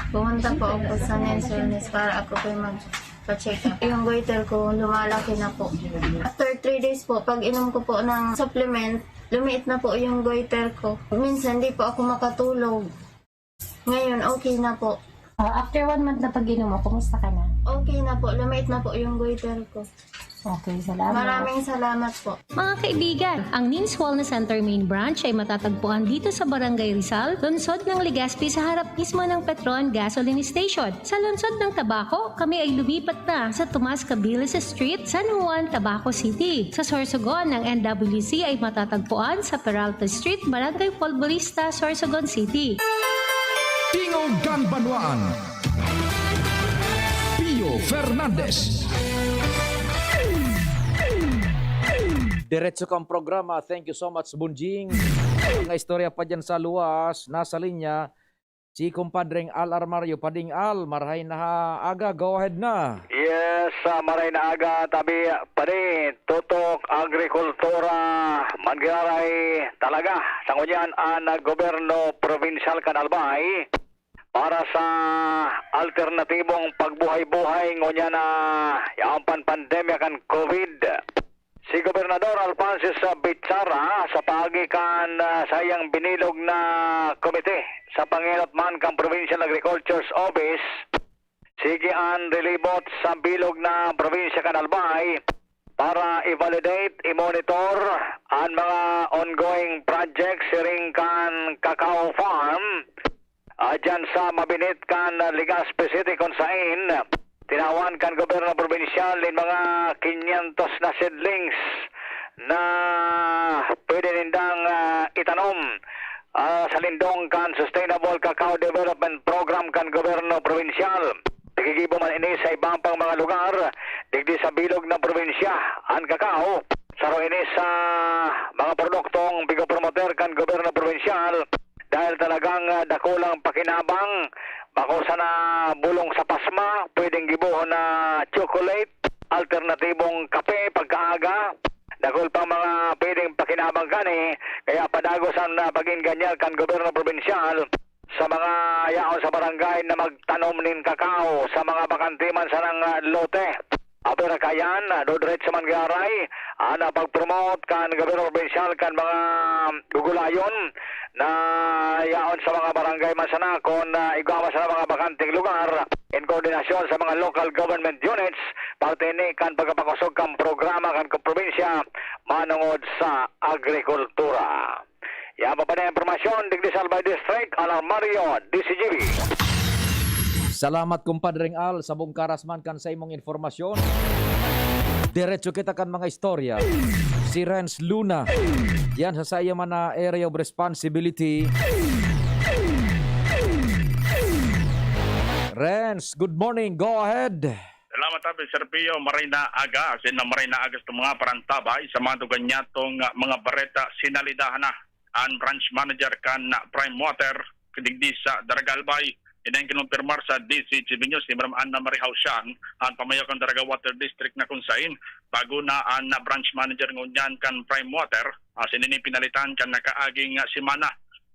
Pumunta po ako sa Nins Wellness para ako po mag-check up. Yung goiter ko, lumalaki na po. After three days po, pag inom ko po ng supplement, lumiit na po yung goiter ko. Minsan, di po ako makatulog. Ngayon, okay na po. Ah, after one month na pag-inom mo, kumusta ka na? Okay na po. Lumiit na po yung goiter ko. Okay, salamat. Maraming salamat po. Mga kaibigan, ang Nins Wellness Center Main Branch ay matatagpuan dito sa Barangay Rizal, lungsod ng Legazpi, sa harap mismo ng Petron Gasoline Station. Sa lungsod ng Tabaco, kami ay lumipat na sa Tomas Cabilis Street, San Juan, Tabaco City. Sa Sorsogon, ang N W C ay matatagpuan sa Peralta Street, Barangay Folborista, Sorsogon City. Tingog kan Banwaan, Pio Fernandez. Diretso kang programa. Thank you so much, Bunjing. Mga istorya pa dyan sa luwas, nasa linya, Si Kumpadreng Al Armario. Pading Al, marahay na aga, go ahead na. Yes, ah, maray na aga, tabi, padi, tutok, agrikultura, manggiraray, talaga, sa ngunyan, an, ah, gobyerno probinsyal kan Albay, para sa alternatibong pagbuhay-buhay, ngunyan na yaon pan pandemya kan COVID. Si Gobernador Alphonsus Bichara, sa paagi kan, ah, saiyang binilog na komite sa pangenot man kan Provincial Agriculture's Office, sige an rilibot sa bilog na probinsya kan Albay para i-validate, i-monitor an mga ongoing projects siring kan cacao farm, ah, dyan sa Mabinit kan, ah, Legazpi City, kun sain tinawan kan gobyerno probinsyal nin mga kinyentos na seedlings na pwede nindang, ah, itanom, ah, sa lindong kan Sustainable Cacao Development Program kan gobyerno probinsyal. Nagigibo man ini sa iba pang mga lugar digdi sa bilog na probinsya. An cacao, saro ini sa mga produktong pigopromoter kan gobyerno probinsyal dahil talagang, ah, dakulang pakinabang, bako sana bulong sa pasma, pwedeng gibohon na chocolate, alternatibong kape pagkaaga. Dakul pang mga pwedeng pakinabang kani, kaya padagos an, ah, pag-enganyar kan gobyerno probinsyal sa mga yaon sa barangay na magtanom nin cacao sa mga bakante man sanang, ah, lote. Apwera kaiyan, ah, dudiretso man giraray an, ah, pag-promote kan gobyerno probinsyal kan mga gugulayon na yaon sa mga barangay man sana kun, ah, igwa man sana mga bakanteng lugar, in koordinasyon sa mga local government units, parte ini kan pagkapakosog kan programa kan probinsya manongod sa agrikultura. Yan pa pa na impormasyon digdi sa Albay District, Alan Mario, D C G B. Salamat, Kumpadreng Al, sa bungkaras man kan sa imong impormasyon. Diretso kita kan mga istorya. Si Renz Luna, yan sa saiya man na area of responsibility. Renz, good morning. Go ahead. Salamat tabi, Sir Pio. Maray na aga, asin na maray na aga sa mga parantabay sa mga dugan nyatong, ah, mga bareta. Sinalidahan na an branch manager kan, ah, Prime Water digdi sa Daraga Albay. Ini an kinumpirmar sa D C H B News ni Ma'am Anna Marie Hausian, an pamayo kan Daraga Water District, na kun sain bago na an, ah, branch manager ngunyan kan Prime Water. Asin ini pinalitan kan nakaaging, ah, semana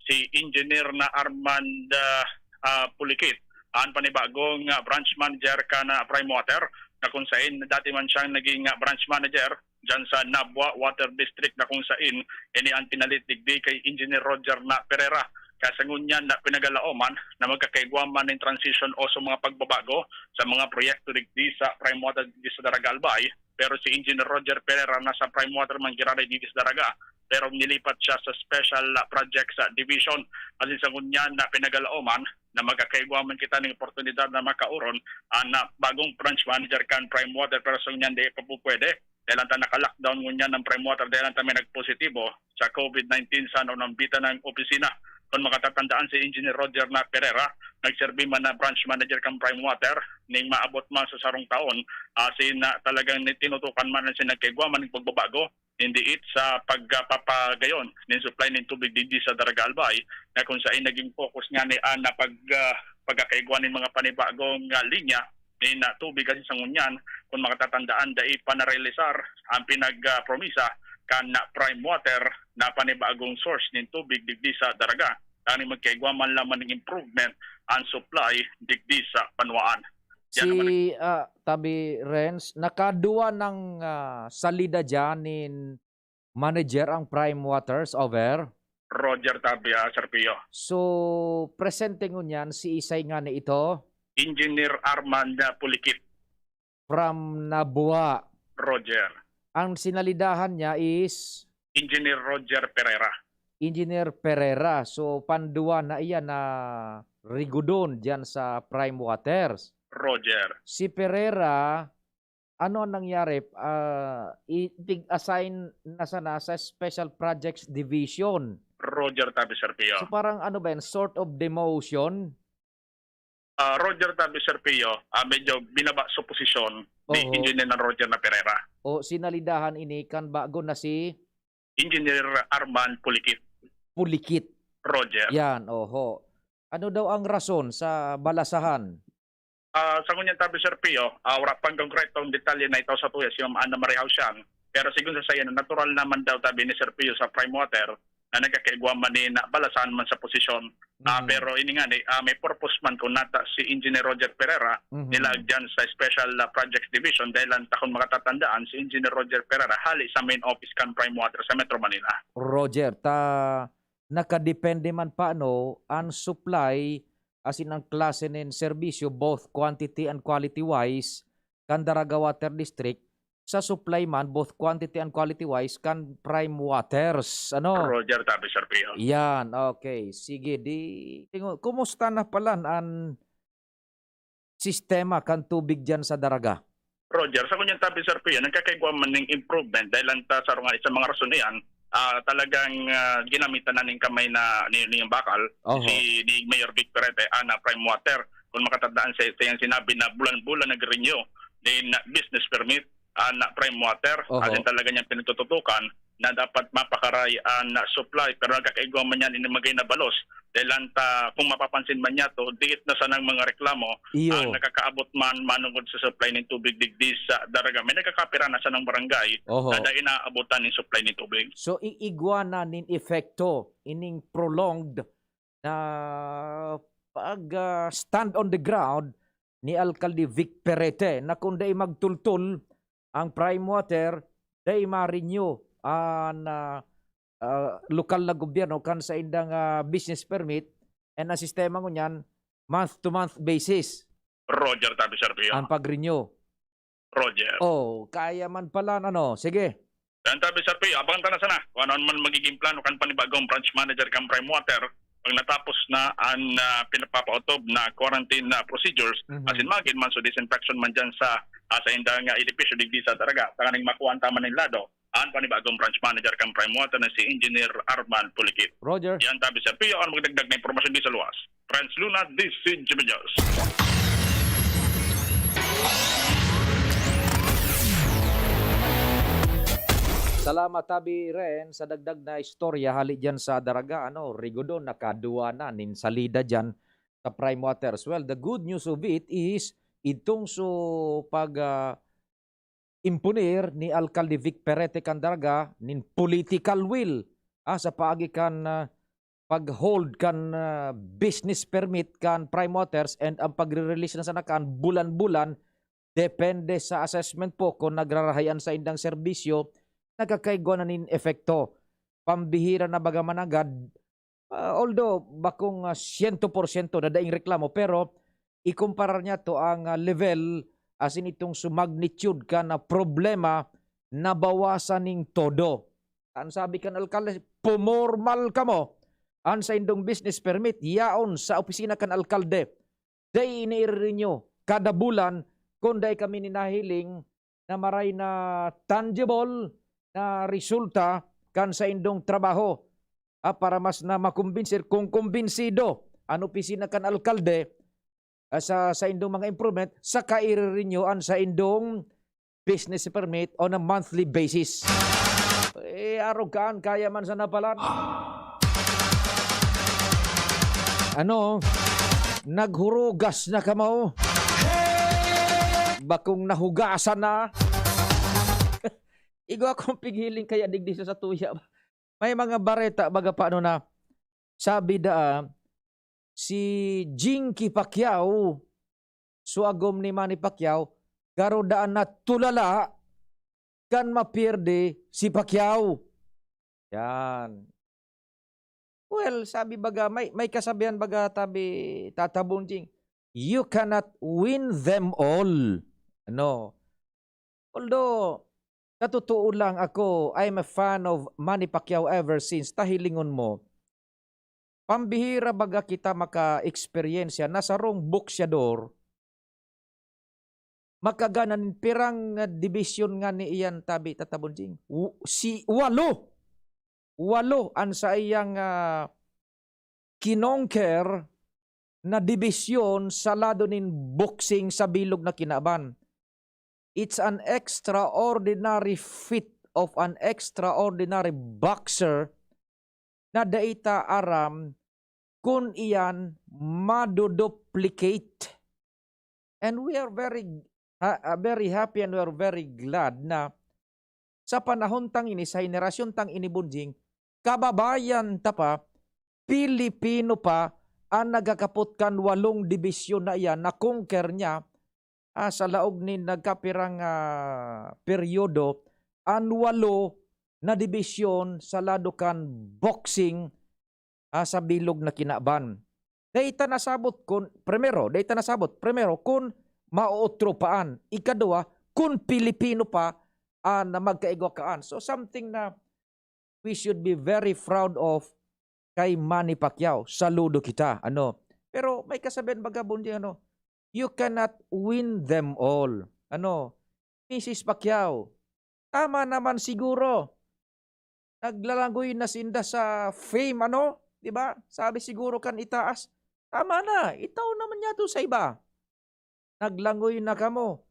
si Engineer na Armand, ah, ah, Pulikit, an panibagong, ah, branch manager kan, ah, Prime Water, na kun sain dati man siyang naging, ah, branch manager diyan sa Nabua Water District, na kun sain ini an pinalit digdi kay Engineer Roger na Pereira. Kaya sa ngunyan na pinagalaoman na magkakaigwa man nin transition o sa mga pagbabago sa mga proyekto digdi sa Prime Water digdi sa Daraga Albay, pero si Engineer Roger Pereira nasa Prime Water man giraray digdi sa Daraga, pero nilipat siya sa Special, ah, Projects, ah, Division. Asin sa ngunyan na pinagalaoman na magkakaigwa man kita ning oportunidad na makaoron an, ah, bagong branch manager kan Prime Water, pero sa ngunyan di pa po pwede. Dahil ta naka-lockdown ngunyan ang Prime Water dahil ta may nagpositibo sa COVID nineteen sa naunambitan ng opisina. Kung makatatandaan, si Engineer Roger na Pereira, nagserbi man na branch manager kan Prime Water ning maabot man sa sarong taon, asin na talagang ni-, tinutukan man ang sinagkaigwa man ning pagbabago, hindi it sa pagpapagayon nin supply nin tubig digdi sa Daraga Albay, na kung sain naging focus nga ni an na pag, ah, pagkakaigwa nin mga panibagong, ah, linya nin, ah, tubig. Asin sa ngunyan, kung makatatandaan, dai pa narealisar ang pinag, ah, promisa kan, ah, Prime Water na panibagong source nin tubig digdi sa Daraga. Tanging magkaigwa man lamang ning improvement ang supply digdi sa banwaan. Yan naman. Si, ah, tabi, Renz, nakaduwa nang, ah, salida diyan nin manager ang Prime Waters over? Roger tabi, ah, Sir Pio. So, presente ngunyan si isay ngani ito? Engineer Armand, ah, Pulikit. From Nabua. Roger. Ang sinalidahan niya is? Engineer Roger Pereira. Engineer Pereira. So, panduwa na iyan na rigudon diyan sa Prime Waters. Roger. Si Pereira, ano ang nangyari? Ah, i-, tig-assign na sana sa Special Projects Division. Roger tabi, Sir Pio. So, parang ano ba yan? Sort of demotion? Ah, Roger tabi, Sir Pio, ah, medyo binaba sa posisyon ni Engineer na Roger na Pereira. O, sinalidahan ini kan bago na si Engineer Arman Pulikit. Pulikit. Roger. Yan, oho. Ano daw ang rason sa balasahan? Ah, sa ngunyan tabi, Sir Pio, ah, wala pang konkretong detalye na itaw sa tuya si Ma'am Anna Marie Ausian. Pero sigon sa sayan, natural naman daw tabi ni Sir Pio sa Prime Water na nagkakaigwa man ni na balasahan man sa posisyon. Ah, Mhm. Pero ini nga ni, ah, may purpose man kung nata si Engineer Roger Pereira, Mhm. nila dyan sa Special, ah, Projects Division, dahil lang ta kung makatatandaan, si Engineer Roger Pereira hali sa main office kan Prime Water sa Metro Manila. Roger, ta nakadepende man paano an supply asin ang klase nin serbisyo, both quantity and quality wise, kan Daraga Water District, sa supply man, both quantity and quality wise, kan Prime Waters. Ano? Roger, tabi, Sir Pio. Yan, okay. Sige, di, tingo-, kumusta na pala an sistema kan tubig dyan sa Daraga? Roger, sa ngunyan tabi, Sir Pio, nagkakaigwa man ning improvement dahil lang ta sa runga sa mga rason na yan, ah, talagang, ah, ginamitan na ning kamay na ni, ni bakal, Oho. si, ni Mayor Vic Perete, ah, na Prime Water. Kung makatandaan sa, sa iyang sinabi na bulan-bulan nag-renew din na business permit, ah, na Prime Water, Oho. Asin talaga niyang pinagtututukan na dapat mapakaray an supply, pero nagkakaigwa man yan ini magay na balos. Dahil lang ta, kung mapapansin man niya to, diit na sanang mga reklamo Iyo. Ang nakakaabot man manungod sa supply nin tubig digdi sa Daraga. May nagkakapira na sanang barangay Oho. Na dai naabutan nin supply nin tubig. So, iigwa na nin epekto ining prolonged na pag, ah, stand on the ground ni Alkalde Vic Perete na kung dai magtultol ang Prime Water, dai ma-renew an, ah, ah, lokal na gobyerno kan saindang, ah, business permit, and ang sistema ngunyan, month-to-month basis Roger, tabi, Sir Pio. Ang pag-renew. Roger. Oh, kaya man pala, ano, sige. Yan, tabi, Sir Pio, abang ta na sana kung ano man magiging plano kan panibagong branch manager kan Prime Water pag natapos na an, ah, pinapapaotob na quarantine na procedures, Mhm. Asin magin man so disinfection man dyan sa, ah, sa indang, ah, edipisyo digdi sa Daraga, tanganing makuha ang tama nin lado an panibagong branch manager kan Prime Water na si Engineer Arman Pulikit. Roger. Yan, tabi, Sir Pio, ang magdagdag na impormasyon di sa luwas. Franz Luna, D C G P News. Salamat, Tabi Ren, sa dagdag na istorya hali dyan sa Daraga, ano, Rigodon, nakaduwa na nin salida dyan sa Prime Waters. Well, the good news of it is, itong so pag, ah, imponer ni Alkalde Vic Perete kan Daraga nin political will, ah, sa paagi kan, ah, pag-hold kan, ah, business permit kan Prime Waters and ang pagre-release na sana kan bulan-bulan, depende sa assessment po kung nagrarahay an saindang serbisyo, nagkakaigwa na nin epekto. Pambihira na baga mananggad, ah, although bakong, ah, siyento porsyento na daing reklamo, pero ikumparar niya to ang, ah, level asin itong su magnitude kan, ah, problema, nabawasan nin todo. An sabi kan alkalde, "Pumormal kamo. An saindong business permit, yaon sa opisina kan alkalde. Dai ini i-renew kada bulan kun dai kami nin nahiling na maray na tangible na resulta kan saindong trabaho." Ah, para mas na makumbinsi, kung kumbinsido an opisina kan alkalde, ah, sa saindong mga improvement, saka i-renew an saindong business permit on a monthly basis. Eh, arogan, kaya man sana palan. Ano? Naghurugas na kamo? Bakong nahugasan na? Igwa akong pighiling kaya digdi sa satuya. May mga bareta, baga, paano na, sabi daa, si Jinky Pacquiao, so agom ni Manny Pacquiao, garo daan natulala kan mapierde si Pacquiao. Yan. Well, sabi baga, may, may kasabihan baga, tabi, Tata Bonjing, "You cannot win them all." Ano? Although, sa totoo lang, ako, I'm a fan of Manny Pacquiao ever since. Ta hilingon mo, pambihira baga kita maka-eksperyensya na sarong boksyador makagana nin pirang, ah, dibisyon nga ni iyan, tabi, Tata Bonjing? W-, si, walo! Walo an saiyang, ah, kinongker na dibisyon sa lado nin boxing sa bilog na kinaban. It's an extraordinary feat of an extraordinary boxer na dai ta aram kun iyan maduduplicate. And we are very ha- ah, very happy and we are very glad na sa panahon tang ini, sa henerasyon tang ini, Bonjing, kababayan ta pa, Pilipino pa an nagkakapot kan walong dibisyon na iyan, na-conquer niya, ah, sa laog nin nagkapirang, ah, peryodo, an walo na dibisyon sa lado kan boxing, ah, sa bilog na kinaban. Dai ta nasabot kun, primero, dai ta nasabot, primero, kun maotropahan. Ikaduwa, kun Pilipino pa an magkaigwa kaan. So, something na we should be very proud of kay Manny Pacquiao. Saludo kita, ano. Pero may kasabihan baga, Bonjing, ano, "You cannot win them all." Ano, Misis Pacquiao, tama naman siguro. Naglalangoy na sinda sa fame, ano? Di ba? Sabi siguro kan itaas, "Tama na, itao naman niya to sa iba." Naglangoy na kamo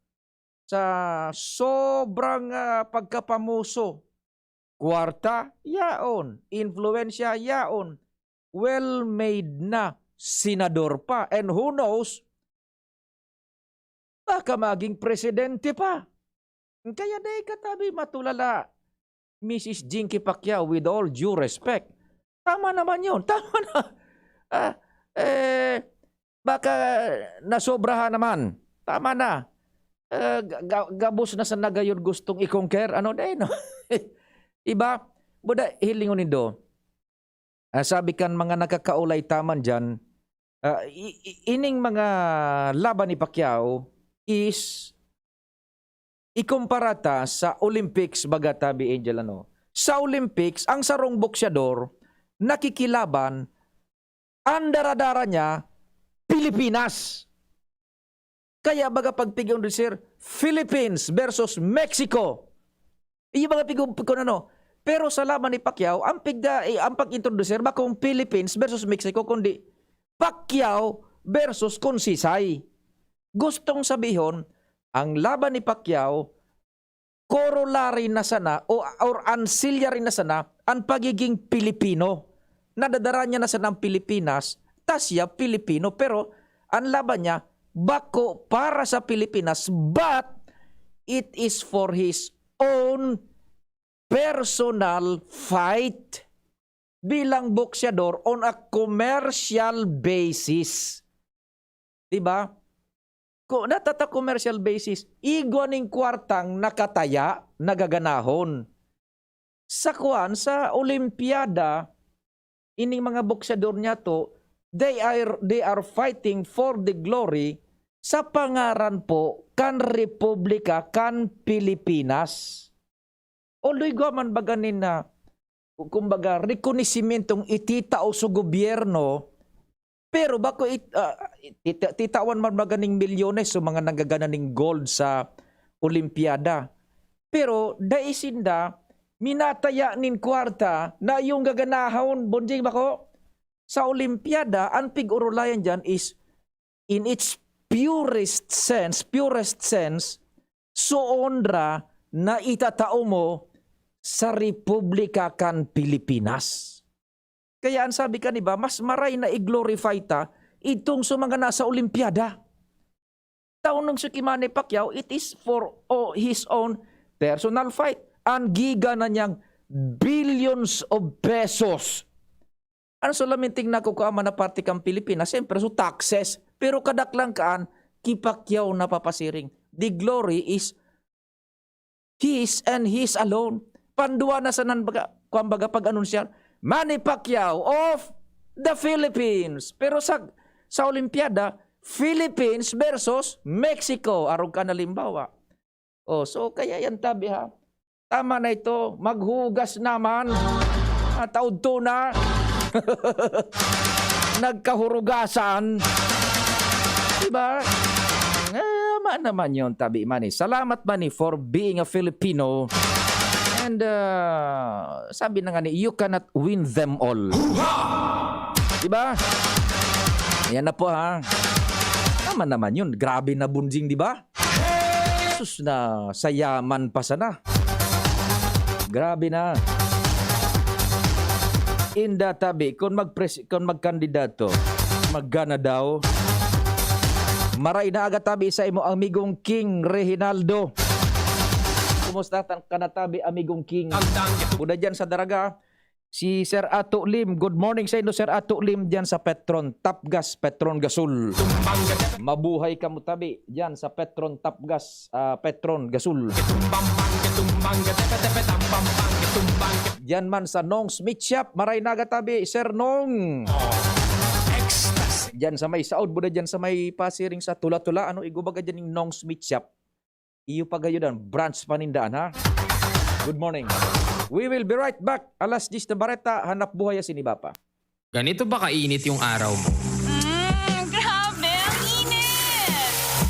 sa sobrang, ah, pagkapamoso. Kwarta, yaon. Influensya, yaon. Well-made na senador pa. And who knows, baka maging presidente pa. Kaya dai ka tabi matulala, Misis Jinky Pacquiao, with all due respect. Tama naman yun. Tama na. Ah, eh, baka nasobrahan naman. Tama na. Ah, ga- ga- gabos na sa nagayod gustong i-conquer. Ano, dai, no? Iba? Buda, hilingon nindo. Ah, sabi kan mga nakakaulay taman dyan, ah, i- i- ining mga laban ni Pacquiao is ikumpara ta sa Olympics, baga tabi, Angel, ano? Sa Olympics, ang sarong boksyador nakikilaban, ang daradara niya, Pilipinas. Kaya baga pag pig-introduce, Philippines versus Mexico. Iyo baga pig-, kun ano. Pero sa laban ni Pacquiao, ang pigda-, eh, ang pag-introduce bakong Philippines versus Mexico, kundi Pacquiao versus Concesay. Gustong sabihon, ang laban ni Pacquiao, corollary na sana o, or ancillary na sana ang pagiging Pilipino. Nadadara niya na sana ang Pilipinas, ta siya Pilipino. Pero ang laban niya, bako para sa Pilipinas, but it is for his own personal fight bilang boksyador on a commercial basis. Di ba? Ko, natata commercial basis, igwa ning kwartang nakataya, nagaganahon. Sa kuwan, sa Olimpiada, ining mga boksyador niyato, they are, they are fighting for the glory sa pangaran po kan Republika kan Pilipinas. Although igwa man baga nin na, kumbaga, rekonosimyentong ititao sa gobyerno, pero bako it-, ah, tita-, titawan man baga ning milyones sa mga nanggagana ning gold sa Olimpiada. Pero dai sinda minataya nin kwarta na iyong gaganahon, Bonjing, bako. Sa Olimpiada, ang pig-orolayan diyan is, in its purest sense, purest sense, sa onra na itatao mo sa Republika kan Pilipinas. Kaya ang sabi kan iba, mas maray na i-glorify ta itong sa mga nasa Olimpiada. Taunong si Manny Pacquiao, it is for o-, his own personal fight. Ang giga na niyang billions of pesos. Ang solamente nakukua man na parte kan Pilipinas, siyempre, so taxes. Pero kadaklan kaan, ki Pacquiao na papasiring. The glory is his and his alone. Pandua na sanan baga, kumbaga, pag-anunsiyar, "Manny Pacquiao of the Philippines." Pero sa, sa Olimpiada, Philippines versus Mexico. Arog kan halimbawa. Oh, so kaya yan tabi, ha. Tama na ito. Maghugas naman. At taudto na. Nagkahurugasan. Diba? Eh, ma naman yun, tabi, Manny. Salamat, Manny, for being a Filipino. And, uh, sabi na nga ni, "You cannot win them all." Diba? Ayan na po, ha. Tama naman yun. Grabe na, Bunjing, diba? Sus, na sayaman pa sana. Grabe na. inda tabi, kun magpres-, kun magkandidato, maggana daw. Maray na aga tabi sa imo, amigong King Reginaldo. Kumusta tan-, ka na tabi, amigong King? Buda dyan sa Daraga, si Sir Ato Lim. Good morning sa inyo, Sir Ato Lim, dyan sa Petron Tapgas, Petron Gasol. Mabuhay kamo tabi dyan sa Petron Tapgas, ah, Petron Gasol. Diyan man sa Nong's Meat Shop, maray na aga tabi, Sir Nong. Diyan sa may saod, buda diyan sa may pasiring sa Tula-Tula, ano, igo baga diyan yung Nong's Meat Shop. Iyo pa gayon, branch pa nindaan, ha? Good morning. We will be right back. Alas diyes na bareta, hanap buhay si Niba pa. Ganito ba kainit yung araw mo? Mm, grabe, ang init!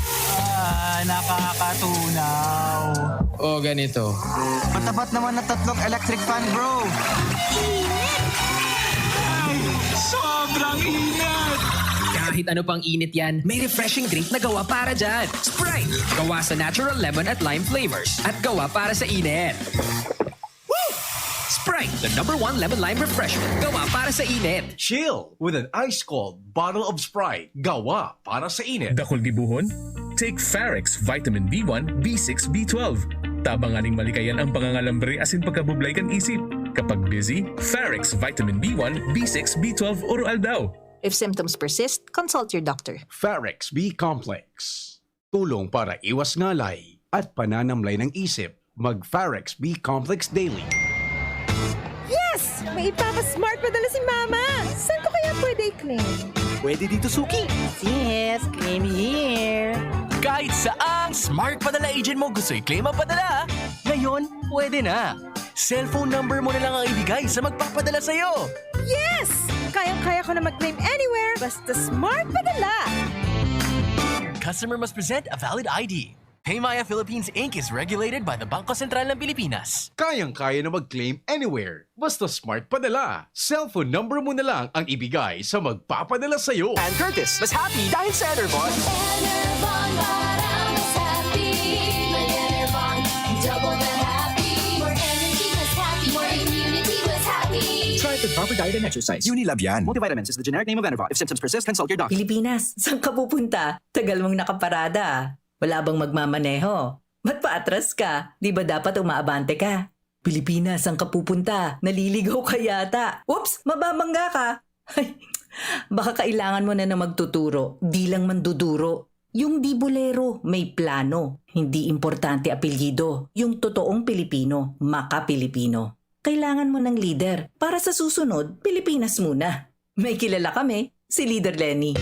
Ah, nakakatunaw. O ganito. Patapat naman na tatlong electric fan, bro. Init! Ay, sobrang init! Kahit ano pang init yan, may refreshing drink na gawa para dyan. Sprite! Gawa sa natural lemon at lime flavors. At gawa para sa init. Sprite, the number one lemon lime refreshment. Gawa para sa init. Chill with an ice cold bottle of Sprite. Gawa para sa init. Dakul gibohon? Take Farex Vitamin B one, B six, B twelve. Tabang nganing malikayan ang pangangalambre asin pagkabublay kan isip. Kapag busy, Farex Vitamin B one, B six, B twelve oro aldaw. If symptoms persist, consult your doctor. Farex B Complex. Tulong para iwas ngalay at pananamlay ng isip. Mag Farex B Complex Daily. Yes! May ipapa-smart padala si Mama! Saan ko kaya pwede i-claim? Pwede dito, Suki. Yes, claim here. Kahit saang smart padala agent mo gusto i-claim ang padala, ngayon, pwede na. Cellphone number mo na lang ang ibigay sa magpapadala sa'yo. Yes! Kayang-kaya ko na mag-claim anywhere, basta smart padala! Customer must present a valid I D. Paymaya Philippines Inc is regulated by the Bangko Sentral ng Pilipinas. Kayang-kaya na mag-claim anywhere, basta smart padala. Cellphone number mo na lang ang ibigay sa magpapadala sa'yo. And Curtis, mas happy dahil sa Enervon. Enervon, para mas happy. May Enervon, double the happy. More energy, mas happy. More immunity, mas happy. Try the proper diet and exercise. Unilab yan. Multivitamins is the generic name of Enervon. If symptoms persist, consult your doctor. Pilipinas, saan ka pupunta? Tagal mong nakaparada. Wala bang magmamaneho? Ba't paatras ka? Di ba dapat umaabante ka? Pilipinas, saan ka pupunta? Naliligaw ka yata. Oops, mababangga ka. Ay, baka kailangan mo na ng magtuturo. Di lang manduduro. Yung di bolero, may plano. Hindi importante apelyido. Yung totoong Pilipino, maka-Pilipino. Kailangan mo ng lider. Para sa susunod, Pilipinas muna. May kilala kami, si Leader Leni.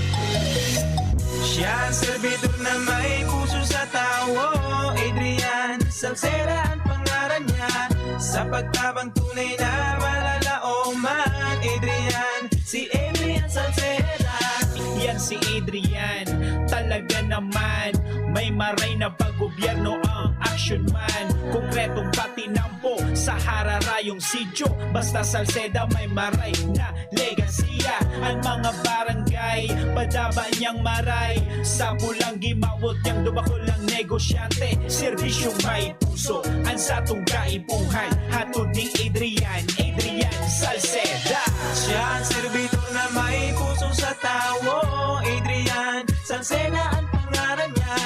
Siya ang servidor na may puso sa tawo. Adrian Salceda ang pangalan niya. Sa pagtabang tunay na malalaoman. Adrian, si Adrian Salceda. Yan si Adrian, talaga naman. May maray na paggobyerno ang action man. Konkretong patinampo sa hararayong sityo. Basta Salceda may maray na legasiya. Ang mga barangay, padaba niyang maray. Sa pulang gimawot niyang dumakol ang negosyante. Serbisyong may puso, ang satong kaipuhan. Hatod ni Adrian, Adrian Salceda. Siya ang servidor na may puso sa tawo. Adrian Salceda ang pangalan niya.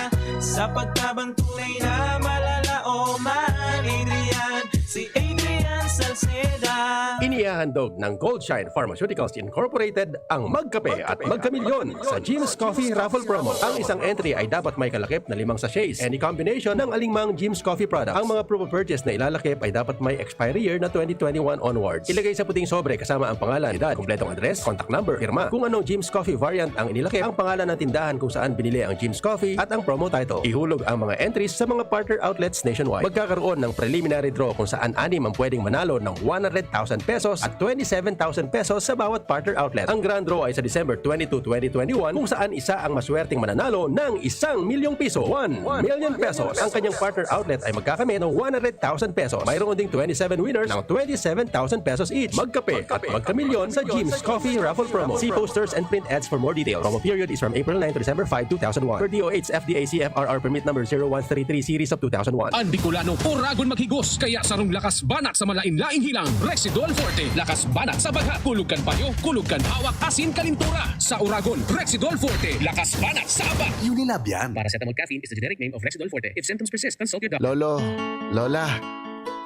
Sa pagtabang tunay na malalaoman. Adrian, si Adrian Salceda. Inihahandog ng Goldshine Pharmaceuticals Incorporated ang Magkape at Magkamilyon sa Jim's Coffee Raffle Promo. Ang isang entry ay dapat may kalakip na limang sachets, any combination ng alingmang Jim's Coffee products. Ang mga proof of purchase na ilalakip ay dapat may expiry year na twenty twenty-one onwards. Ilagay sa puting sobre kasama ang pangalan, edad, kumpletong address, contact number, pirma. Kung anong Jim's Coffee variant ang inilakip, ang pangalan ng tindahan kung saan binili ang Jim's Coffee at ang promo title. Ihulog ang mga entries sa mga partner outlets nationwide. Magkakaroon ng preliminary draw kung saan anim ang pwedeng manalo ng one hundred thousand pesos at twenty-seven thousand pesos sa bawat partner outlet. Ang grand draw ay sa December twenty-two, twenty twenty-one, kung saan isa ang maswerteng mananalo ng isang milyong piso, one million pesos. Ang kanyang partner outlet ay magkakamit ng one hundred thousand pesos. Mayroon ding twenty-seven winners ng twenty-seven thousand pesos each. Magkape at magkamilyon sa Jim's Coffee Raffle Promo. See posters and print ads for more details. Promo period is from April nine to December five, two thousand one. Per D O H F D A C F R R permit number zero one three three series of two thousand one. Ang Bicolano, oragon maghigos, kaya sarong lakas banat sa malain-laing hilang. Residol Forte, Lakas banat sa bagha, kulog kan payo, kulog kan hawak, asin kalintura. Sa Oragon, Rexidol Forte, lakas banat sa aba. Unilab yan. Paracetamol caffeine is the generic name of Rexidol Forte. If symptoms persist, consult your doctor. Lolo, Lola,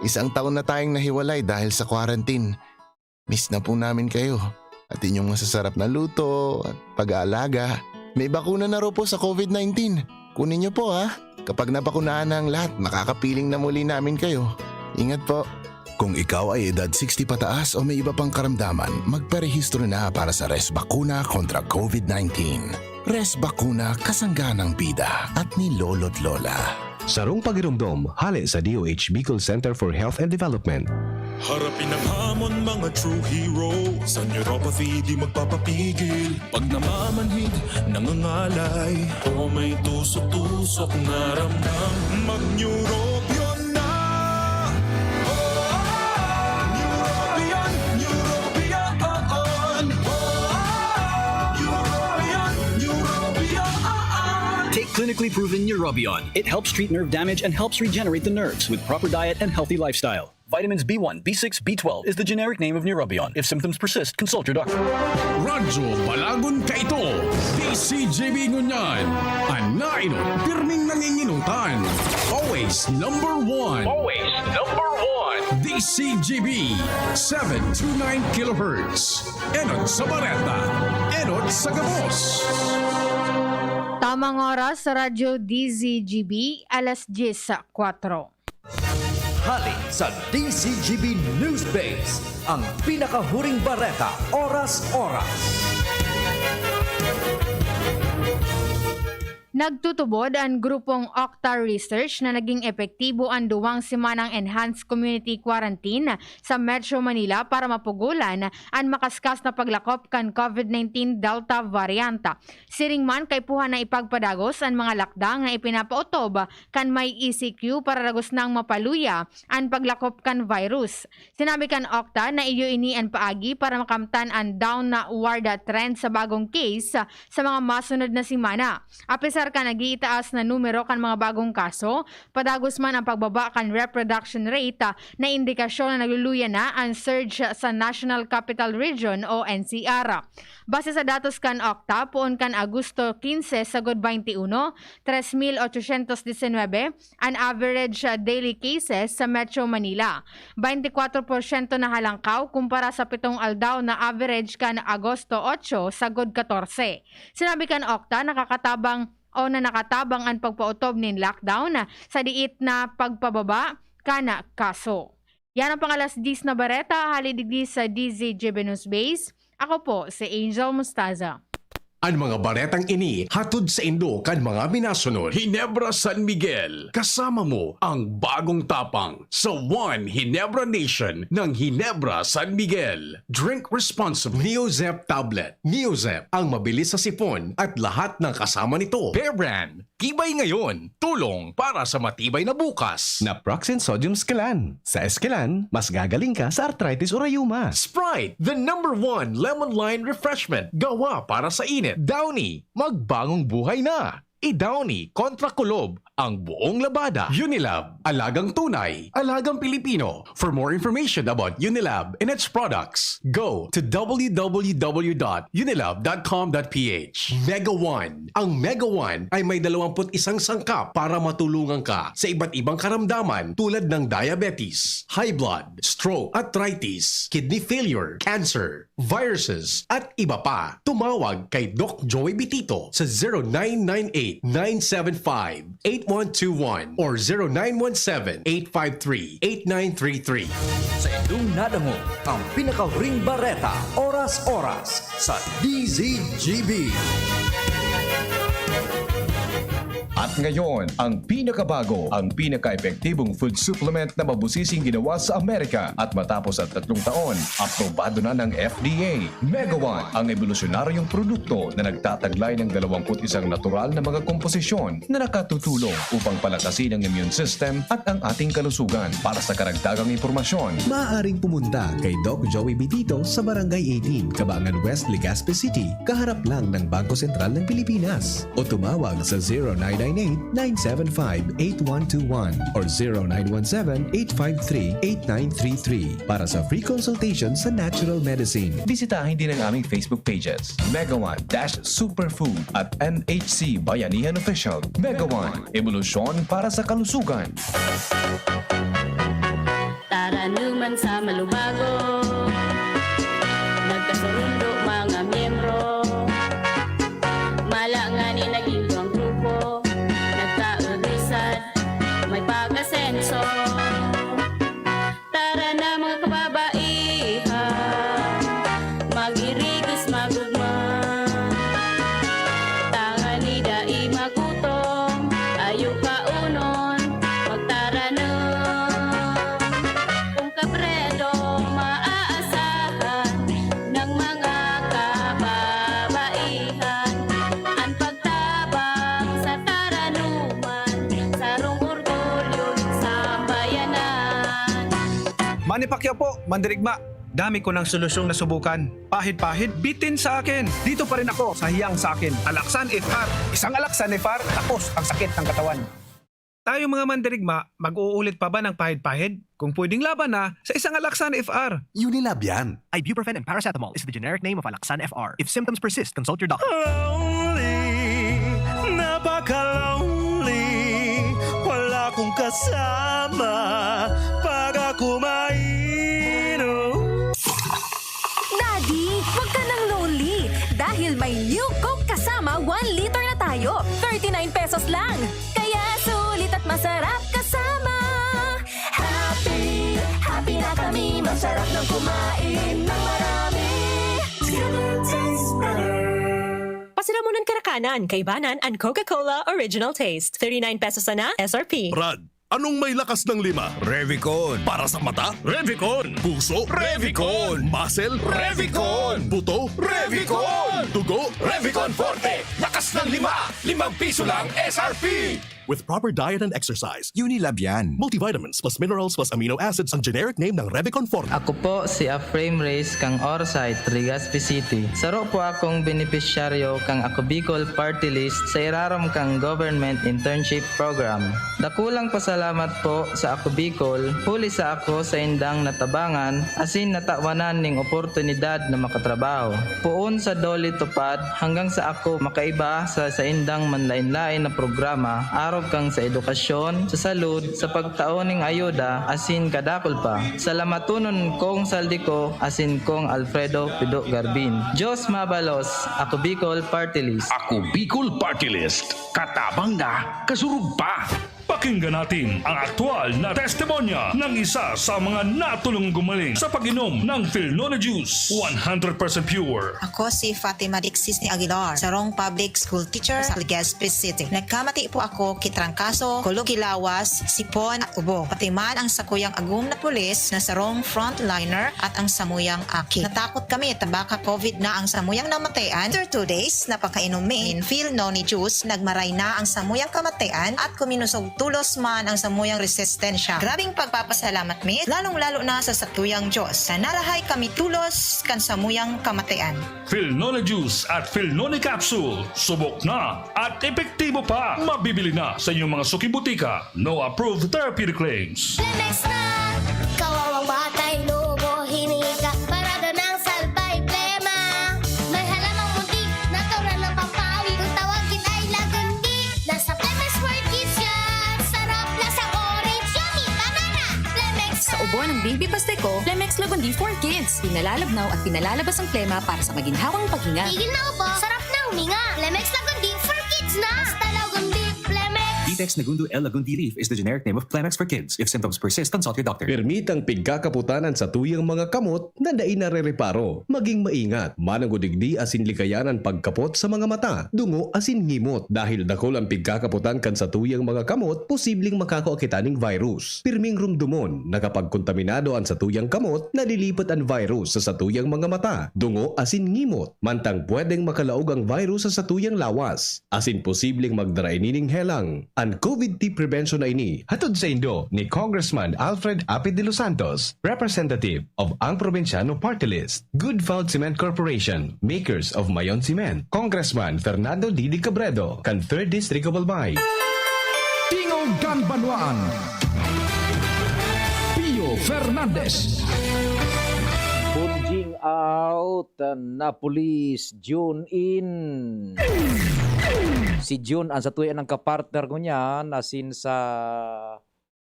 isang taon na tayong nahiwalay dahil sa quarantine. Miss na po namin kayo at inyong masasarap na luto at pag-aalaga. May bakuna na raw po sa COVID nineteen. Kunin niyo po, ha. Kapag nabakunahan na ang lahat, makakapiling na muli namin kayo. Ingat po. Kung ikaw ay edad sixty pataas o may iba pang karamdaman, magparehistro na para sa Res Bakuna kontra COVID nineteen. Res Bakuna, kasangga ng bida at ni Lolo't Lola. Sarong pagiromdom, hale sa D O H Bicol Center for Health and Development. Harapin ang hamon, mga true hero. Sa neuropathy, di magpapapigil. Pag namamanhid, nangangalay, o may tusok-tusok na ramdam, mag-Neurobion na! Neurobion, Neurobion, on! Neurobion, Neurobion, on! Take clinically proven Neurobion. It helps treat nerve damage and helps regenerate the nerves with proper diet and healthy lifestyle. Vitamins B one, B six, B twelve is the generic name of Neurobion. If symptoms persist, consult your doctor. Radyo Balagon kaito, D C G B ngunyan. An nainot, pirming nanginginutan. Always number one. Always number one. D C G B, seven two nine kilohertz. Enot sa bareta, enot sa gabos. Tamang oras sa Radyo D Z G B, alas diyes kwatro. Hali sa D Z G B News Base, ang pinakahuring bareta, oras-oras. Nagtutubod an grupong Octa Research na naging epektibo an duwang semanang enhanced community quarantine sa Metro Manila para mapugolan an makaskas na paglakop kan COVID nineteen Delta variant. Siring man, kaipuhan na ipagpadagos an mga lakdang na ipinapaotob kan may E C Q para dagos nang mapaluya an paglakop kan virus. Sinabi kan Octa na iyo ini an paagi para makamtan an downward trend sa bagong case sa mga masunod na semana. Apesar kan nag-iitaas na numero kan mga bagong kaso, padagos man ang pagbaba kan reproduction rate, ah, na indikasyon na nagluluya na an surge sa National Capital Region o N C R. Base sa datos kan Octa, poon kan Agosto quince sagod twenty-one, tres mil ochocientos diecinuebe an average daily cases sa Metro Manila. Twenty-kwatro porsyento na halangkaw kumpara sa pitong aldaw na average kan Agosto otso sagod katorse. Sinabi kan Octa, nakakatabang o na nakatabang an pagpaotob nin lockdown sa diit na pagpababa kan kaso. Yan ang pang-alas diyes na bareta, hali digdi sa D Z G B News Base. Ako po si Angel Mostaza. An mga baretang ini hatod saindo kan mga minasunod: Ginebra San Miguel, kasama mo ang bagong tapang sa One Ginebra Nation ng Ginebra San Miguel. Drink responsibly. Neozep tablet. Neozep, ang mabilis sa sipon at lahat ng kasama nito. Bear Brand, tibay ngayon, tulong para sa matibay na bukas. Naproxen Sodium Esquilan. Sa Esquilan, mas gagaling ka sa arthritis o rayuma. Sprite, the number one lemon lime refreshment, gawa para sa init. Downy, magbagong buhay na. I-Downy kontra kulob ang buong labada. Unilab, alagang tunay, alagang Pilipino. For more information about Unilab and its products, go to w w w dot unilab dot com dot p h. Mega One. Ang Mega One ay may dalawampu't isang sangkap para matulungan ka sa iba't ibang karamdaman tulad ng diabetes, high blood, stroke, arthritis, kidney failure, cancer, viruses, at iba pa. Tumawag kay Doc Joey Bitito sa zero nine nine eight, nine seven five, eight one two one or zero nine one seven, eight five three, eight nine three three. Sa indong nadangog ang pinakahuring bareta, oras-oras sa D Z G B. At ngayon, ang pinakabago, ang pinaka-epektibong food supplement na mabusising ginawa sa Amerika at matapos ang tatlong taon, aprobado na ng F D A. Mega One, ang ebolusyonaryong produkto na nagtataglay ng dalawampu't isang natural na mga komposisyon na nakatutulong upang palakasin ang immune system at ang ating kalusugan. Para sa karagdagang impormasyon, maaaring pumunta kay Doc Joey Bitito sa Barangay eighteen, Cabangan West, Legazpi City, kaharap lang ng Bangko Sentral ng Pilipinas, o tumawag sa zero nine nine nine seven five, eight one two one or zero nine one seven, eight five three, eight nine three three para sa free consultation sa natural medicine. Bisitahin din ang aming Facebook pages, Mega One dash Superfood at N H C Bayanihan Official. Mega One, ebolusyon para sa kalusugan. Taranuman sa malubago, nagkasurundo mga miyembro. Mala ngani naging duwang grupo, nagkaulisan, may pag-asenso. Tara na, mga kababaihan, mag-irigos, magugma. Tangani dai magutom, ayo kaunon, magtaranom. Kung kabredo maaasahan ng mga kababaihan, ang pagtabang sa taranuman, sarong orgulyo nin sambayanan. Manny Pacquiao po, mandirigma. Dami ko ng solusyong nasubukan. Pahid-pahid, bitin sa akin. Dito pa rin ako sa hiyang sa akin. Alaxan F R. Isang Alaxan F R, tapos ang sakit ng katawan. Tayo mga mandirigma, mag-uulit pa ba ng pahid-pahid? Kung pwedeng laban na, sa isang Alaxan F R. Unilab yan. Ibuprofen and paracetamol is the generic name of Alaxan F R. If symptoms persist, consult your doctor. Lonely, napaka-lonely. Wala akong kasama pag ako mainom. Daddy, wag ka nang lonely dahil may New Coke Kasama one liter na tayo. Thirty-nine pesos lang. Kaya sulit at masarap kasama. Happy, happy na kami. Masarap ng kumain ng marami. Together tastes better. Pasiramunan, karakanan, kaibanan an Coca-Cola Original Taste. Thirty-nine pesos sana, S R P. Brad, anong may lakas ng lima? Revicon. Para sa mata? Revicon. Puso? Revicon. Muscle? Revicon. Buto? Revicon. Dugo? Revicon Forte. Lakas ng lima. Limang piso lang, S R P. With proper diet and exercise. Unilab yan. Multivitamins plus minerals plus amino acids ang generic name ng Revicon Forte. Ako po si Aframe Reyes kang Orsay, Legazpi City. Saro po akong benepisyaryo kang Ako Bicol Party List sa irarom kang Government Internship Program. Dakulang pasalamat po sa Ako Bicol, huli sa ako saindang natabangan asin natawanan ning oportunidad na makatrabaho. Poon sa DOLE TUPAD hanggang sa ako makaiba sa saindang manlaen-laen na programa, arog kan sa edukasyon, sa salud, sa pagtao ning ayuda, asin kadakul pa. Salamatonon kong Zaldy ko asin kong Alfredo Pido Garbin. Diyos mabalos, Ako Bicol Party List. Ako Bicol Party List. Katabang na, kasurog pa. Pakinggan natin ang aktual na testimonya ng isa sa mga natulong gumaling sa pag-inom ng Filnone Juice, one hundred percent pure. Ako si Fatima Dixis ni Aguilar, sarong public school teacher sa Legazpi City. Nagkamati po ako ki trangkaso, kulog ki lawas, sipon at ubo. Pati man ang sakuyang agom na pulis na sarong frontliner at ang samuyang aki. Natakot kami ta baka COVID na ang samuyang namatayan. After two days na pagkainom mi nin Filnone Juice, nagmaray na ang samuyang kamatayan at kuminosog tulos man ang samuyang resistensya. Grabing pagpapasalamat mi, lalong-lalo na sa satuyang Diyos, na narahay kami tulos kan samuyang kamatayan. Filnone Juice at Filnone Capsule, subok na at epektibo pa. Mabibili na sa inyong mga suking butika. No approved therapeutic claims. Lemex na! Kawawang batay, lobo, hinika, parada ng salbay, plema. May halamang muntik, natural ng pampawi. Kung tawagin ay lagundi, nasa Lemex World Kids yan. Sarap, lasang orange, yummy, banana. Lemex Sa ubo ng baby paste ko, Lemex Lagundi for Kids. Pinalalabnaw at pinalalabas ang plema para sa maginhawang paghinga. Tigil na ubo, sarap na huminga. Lemex Lagundi for Kids na. Basta Lagundi, Lemex. Vitex Negundo L Lagundi leaf is the generic name of Clemex for kids. If symptoms persist, consult your doctor. Pirmitang pigkakapotan an satuyang mga kamot na dai narereparo. Maging maingat. Mananggod digdi asin likayan an pagkapot sa mga mata, dungo asin ngimot, dahil dakul an pigkakapotan kan satuyang mga kamot, posibleng makakua kita ning virus. Pirming rumdomon na kapag kontaminado an satuyang kamot, nalilipot an virus sa satuyang mga mata, dungo asin ngimot. Mantang pwedeng makalaog ang virus sa satuyang lawas, asin posibleng magdara ini ning helang. An COVID T prevention na ini hatod saindo ni Congressman Alfred Api de los Santos, representative of Ang Probinsyano Party List. Good Found Cement Corporation, makers of Mayon Cement. Congressman Fernando Didi Cabredo, kan Third District of Albay. Kan Banwaan. Pio Fernandez. Punjing out, Napolis, June in. Si June, ang satuya nang kapartner ko niyan, asin sa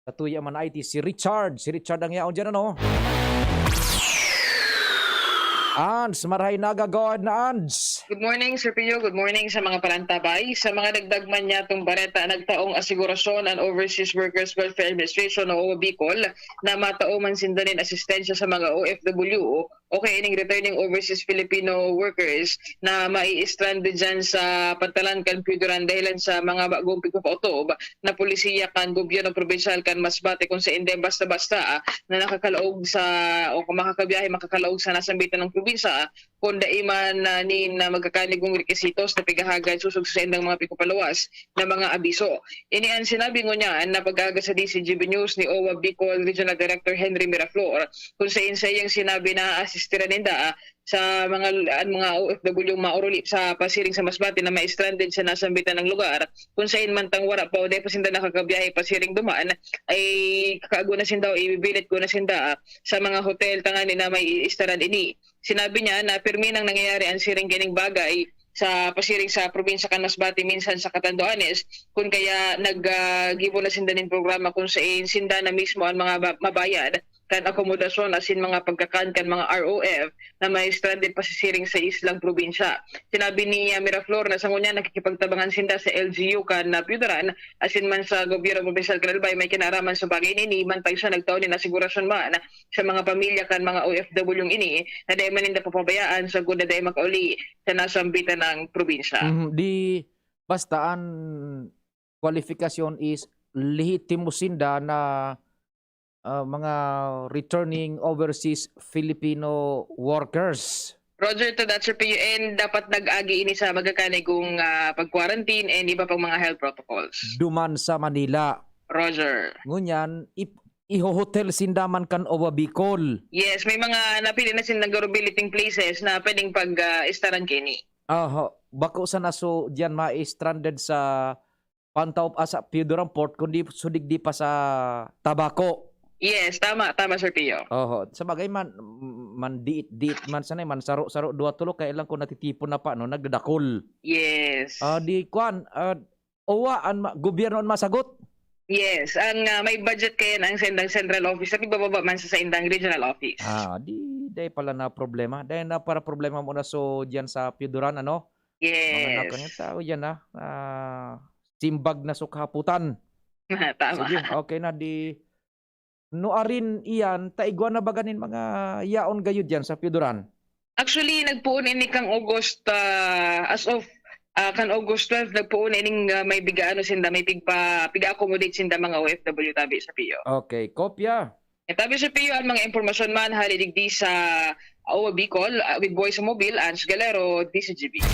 satuya man I T, si Richard. Si Richard ang yaon dyan, ano? Ans, marahay naga, go ahead na, Ans. Good morning, Sir Pio. Good morning sa mga parantabay. Sa mga dagdag man niyatong bareta, nagtaong asegurasyon ang Overseas Workers Welfare Administration o OWA Bicol na matao man sinda nin asistensya sa mga O F W o kaya ining returning overseas Filipino workers na mai-stranded dyan sa pantalan kan Pioduran dahilan sa mga bagong pigpapautob na polisiya kan gobyerno probinsyal kan Masbate, kung sa indeng basta-basta, ah, na nakakalaog sa o kung makakabiyahe, makakalaog sa nasambitan ng probinsya, ah, kung dai man, ah, nin, ah, magkakanigong requisitos na pigahagad susog sa saindang mga pigpapaluwas na mga abiso. Ini an sinabi ngunyan na pag-aga sa D Z G B News ni OWA Bicol Regional Director Henry Miraflor, kung sain saiyang sinabi na asistiran ninda, ah, sa mga, ang mga O F W mauruli sa pasiring sa Masbate na ma-stranded sa nasambitan ng lugar, kung sain man tang wara pa o dai pa sinda nakakabiyahe pasiring duman, ay kakago na sinda o ibibilit ko na sinda, ah, sa mga hotel tangani na may iistaran ini. Sinabi niya na pirmi nang nangyayari ang siring kining bagay sa pasiring sa probinsya kan Masbate, minsan sa Catanduanes, kun kaya nag, ah, gibo na sinda nin programa kung sain sinda na mismo ang mga ba-, mabayad kan akomodasyon asin mga pagkakan kan mga R O F na may stranded pasisiring sa islang probinsya. Sinabi ni, ah, Miraflor na sa ngunyan nakikipagtabangan sinda sa L G U kan, ah, Pioduran asin man sa gobyerno probinsyal kan Albay may kinaaraman sa bagay na ini, mantang siya nagtao nin asigurasyon man sa mga pamilya kan mga O F W ini na dai man ninda papabayaan sagud na dai makauli sa nasambitan nang probinsya. Mhm, di basta an kwalifikasyon is lehitimo sinda na, ah, mga returning overseas Filipino workers. Roger to that, Sir Pio, and dapat nag-agi ini sa magkakanigong, ah, pag-quarantine and iba pang mga health protocols. Duman sa Manila. Roger. Ngunyan, ip-, iho-hotel sinda man kan OWA Bicol. Yes, may mga napili na silang garo billeting places na pwedeng pag, ah, istaran kini. Aha, bako sana so diyan ma-stranded sa Pantaop asa Pioduran Port, kundi sudigdi pa sa Tabaco. Yes, tama, tama, Sir Pio. Oho. Sa bagay man, man diit-diit man sana, man saro-saro, dua, tulo, kaya lang kung natitipon na pa, no, nagdadakol. Yes. Ah, di kwan, ah, owa, an ma-, gobyerno an masagot? Yes, ang, ah, may budget kaya ang sendang central office at ibababa man sa saindang regional office. Ah, di, dahil pala na problema. Dahil na para problema muna so diyan sa Pioduran, ano? Mga Yes. nakangit tao yan, ah, ah, simbag na so kahapotan. Tama. Sige, okay na, di, nuarin iyan, ta igwa na ba ganin mga yaon gayo diyan sa Pioduran? Actually, nagpoon ini kang August, ah, as of, ah, kan August twelve, nagpoon ining, ah, may biga, ano, sinda, may pigpa-, piga-accommodate sinda mga O F W tabi sa Pio. Okay, kopya. Tabi sa Pio, ang mga impormasyon man, hali digdi sa O W Bicol, ah, with Boy sa Mobil, Ange Galero, D Z G B.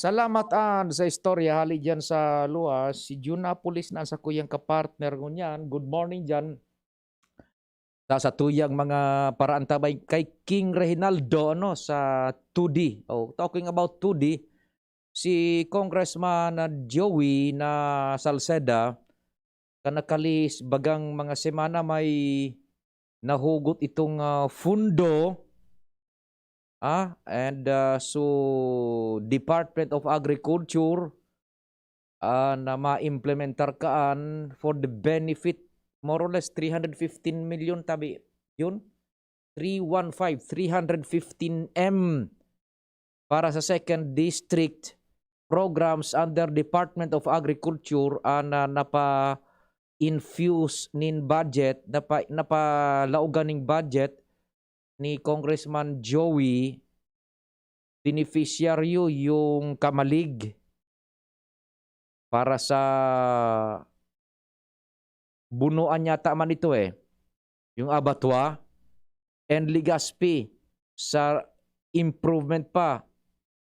Salamat, Ange, sa istorya. Hali dyan sa luwas, si Jun Napolis na sa kuyang kapartner ngunyan. Good morning dyan. Sa, sa tuyang mga paraantabay kay King Reginaldo, ano, sa two D. Oh, talking about two D, si Congressman, ah, Joey na Salceda, kan nakalis bagang mga semana may nahugot itong, ah, fundo, ah, and, ah, so Department of Agriculture, ah, na maimplementar kaan for the benefit, more or less three hundred fifteen million tabi yun? Three one five, three hundred fifteen M para sa second district programs under Department of Agriculture, ah, na napa-infuse nin budget, napa-, napalaogan ning budget ni Congressman Joey. Beneficiaryo yung Camalig para sa bunuan yata man ito eh, yung abattoir and Legazpi sa improvement pa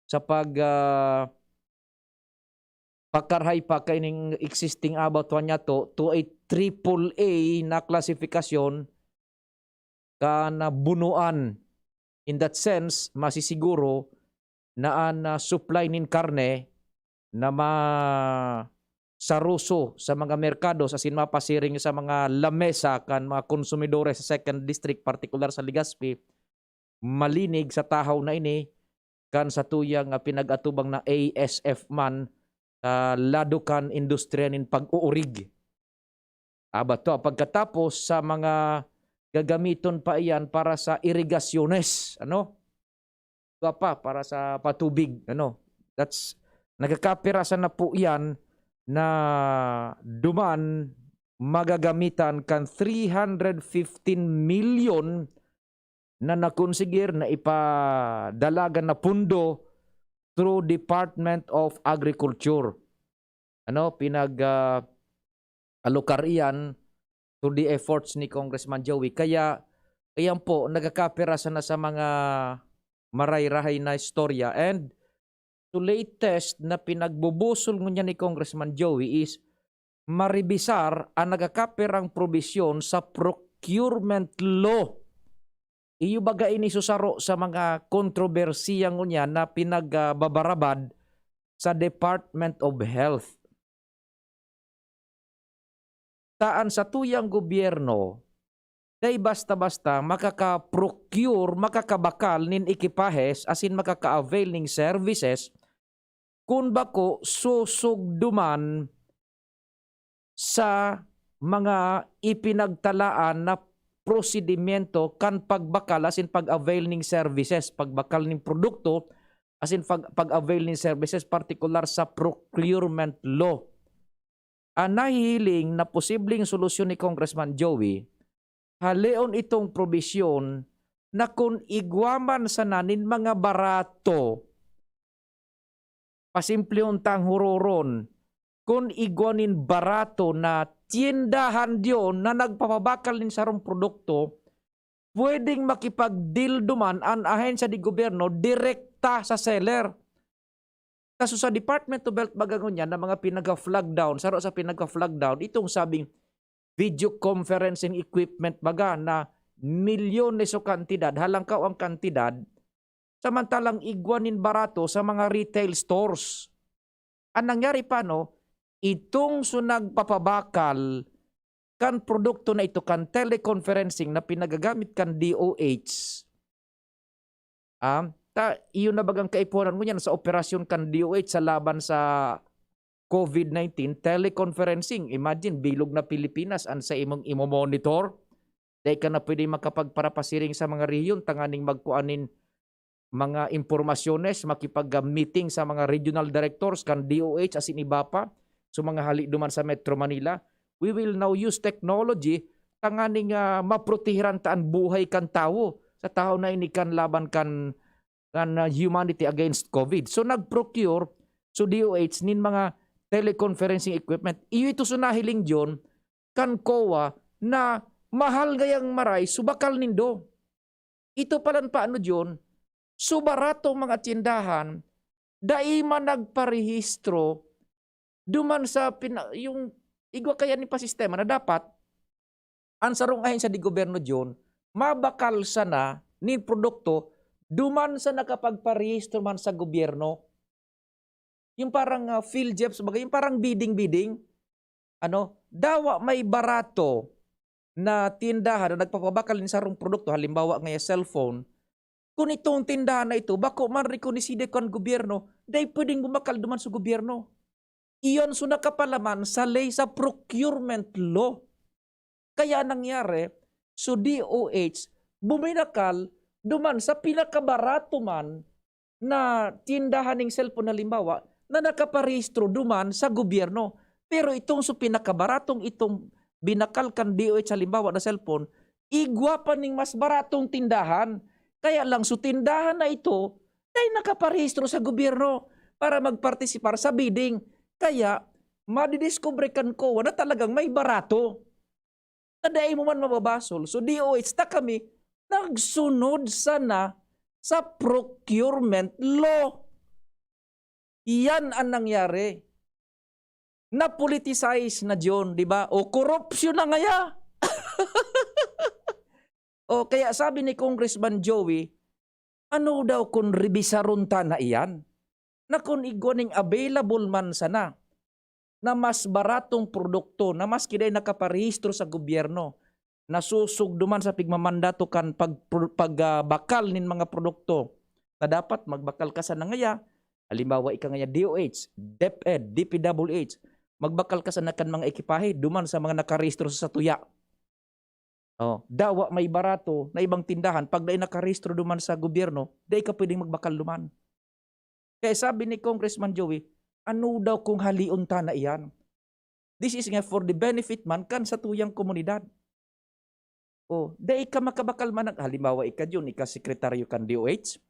sa pag, ah, pakarhay pa kaining existing abattoir niya to, to a triple A na klasifikasyon kan bunuan. In that sense, masisiguro na an, ah, supply nin karne na ma-, saruso sa mga merkado asin mapasiring sa mga lamesa kan mga konsumidores sa Second District, partikular sa Legazpi, malinig sa tahaw na ini kan satuyang, ah, pinag-atubang na A S F man sa lado kan industriya nin pag-uurig. Aba to, pagkatapos sa mga gagamiton pa iyan para sa irigasyones, ano? Iba pa, para sa patubig, ano? That's, nagkakapira sana po iyan na duman magagamitan kan three hundred fifteen million na nakonsigir na ipadalagan na pundo through Department of Agriculture. Ano, pinag, ah, alokar iyan through the efforts ni Congressman Joey. Kaya, ayan po, nagkakapira sana sa mga maray-rahay na istorya. And to latest na pinagbubusol ngunyan ni Congressman Joey is maribisar an nagkakapirang probisyon sa procurement law. Iyo baga ini susaro sa mga kontrobersiya ngunyan na pinagbabarabad sa Department of Health. Ta an satuyang gobyerno, dai basta-basta makaka-procure, makakabakal nin ekipahes asin makaka-avail nin services kun bako susugduman sa mga ipinagtalaan na prosedimyento kan pagbakal asin pag-avail nin services, pagbakal nin produkto, asin pag-, pag-avail nin services, partikular sa procurement law. An nahihiling na posibleng solusyon ni Congressman Joey, haleon itong probisyon na kun igwa man sana nin mga barato, pasimplehon tang huroron, kun igwa nin barato na tiyendahan diyon na nagpapabakal nin sarong produkto, pwedeng makipag-deal duman an ahensya de gobyerno direkta sa seller. Kaso sa Department of Health baga ngunyan na mga pinagka-flag down, saro sa pinagka-flag down, itong sabing video conferencing equipment baga na milyones o kantidad, halangkaw ang kantidad, samantalang igwa nin barato sa mga retail stores. An nangyari pa, no, itong so nagpapabakal kan produkto na ito, kan teleconferencing na pinagagamit kan D O H, ah, ta, iyo na bagang kaipuhan ngunyan sa operasyon kan D O H sa laban sa COVID nineteen, teleconferencing. Imagine, bilog na Pilipinas an saimong imo-monitor. Dai ka na pwede makapagparapasiring sa mga rehiyon tanganing magkua nin mga impormasyones, makipag-meeting sa mga regional directors kan D O H asin iba pa, sa mga hali duman sa Metro Manila. We will now use technology tanganing, ah, maprotehiran ta an buhay kan tawo, sa tahaw na ini kan laban kan, kan, ah, humanity against COVID. So, nag-procure so D O H nin mga teleconferencing equipment. Iyo ito so nahiling diyon kan COA na mahal ngayang maray so bakal nindo. Ito palan paano diyon, so barato mga tyendahan, dai man nagparehistro duman sa pina-, yung igwa kaya ni pa sistema na dapat an sarong ahensya de gobyerno diyon mabakal sana nin produkto duman sa nakapagparehistro man sa gobyerno. Yung parang, ah, PhilGEPS, baga, yung parang bidding-bidding. Ano, dawa may barato na tindahan na nagpapabakal nin sarong produkto, halimbawa ngaya cellphone, kun itong tindahan na ito bako man rekonoside kan gobyerno, dai pwedeng bumakal duman sa gobyerno. Iyon so nakapalaman sa ley sa procurement law. Kaya nangyari, so D O H buminakal duman sa pinakabarato man na tindahan ning cellphone, halimbawa, na nakaparehistro duman sa gobyerno. Pero itong so pinakabaratong itong binakal kan D O H, halimbawa, na cellphone, igwa pa ning mas baratong tindahan. Kaya lang, so tindahan na ito, dai nakaparehistro sa gobyerno para magpartisipar sa bidding. Kaya, madidiskubre kan COA na talagang may barato na dai mo man mababasol. So, D O H ta kami, nagsunod sana sa procurement law. Iyan ang nangyari. Na-politicize na diyon, di ba? O, korupsyon na ngaya. O, kaya sabi ni Congressman Joey, ano daw kun rebisaron ta na iyan? Na kun igwa ning available man sana na mas baratong produkto na maski dai nakaparehistro sa gobyerno, nasusog duman sa pigmamandato kan pag-, pag, ah, bakal nin mga produkto na dapat magbakal ka sana ngaya. Halimbawa, ika ngaya D O H, DepEd, D P W H, magbakal ka sana kan mga ekipahe duman sa mga nakarehistro sa satuya. Oh, dawa may barato na ibang tindahan, pag dai nakarehistro duman sa gobyerno, dai ka pwedeng magbakal duman. Kaya sabi ni Congressman Joey, "Ano daw kung halion ta na iyan? This is nga for the benefit man kan satuyang komunidad." Oh, dai ka makabakal man, halimbawa, ika Jun, ika sekretaryo kan D O H.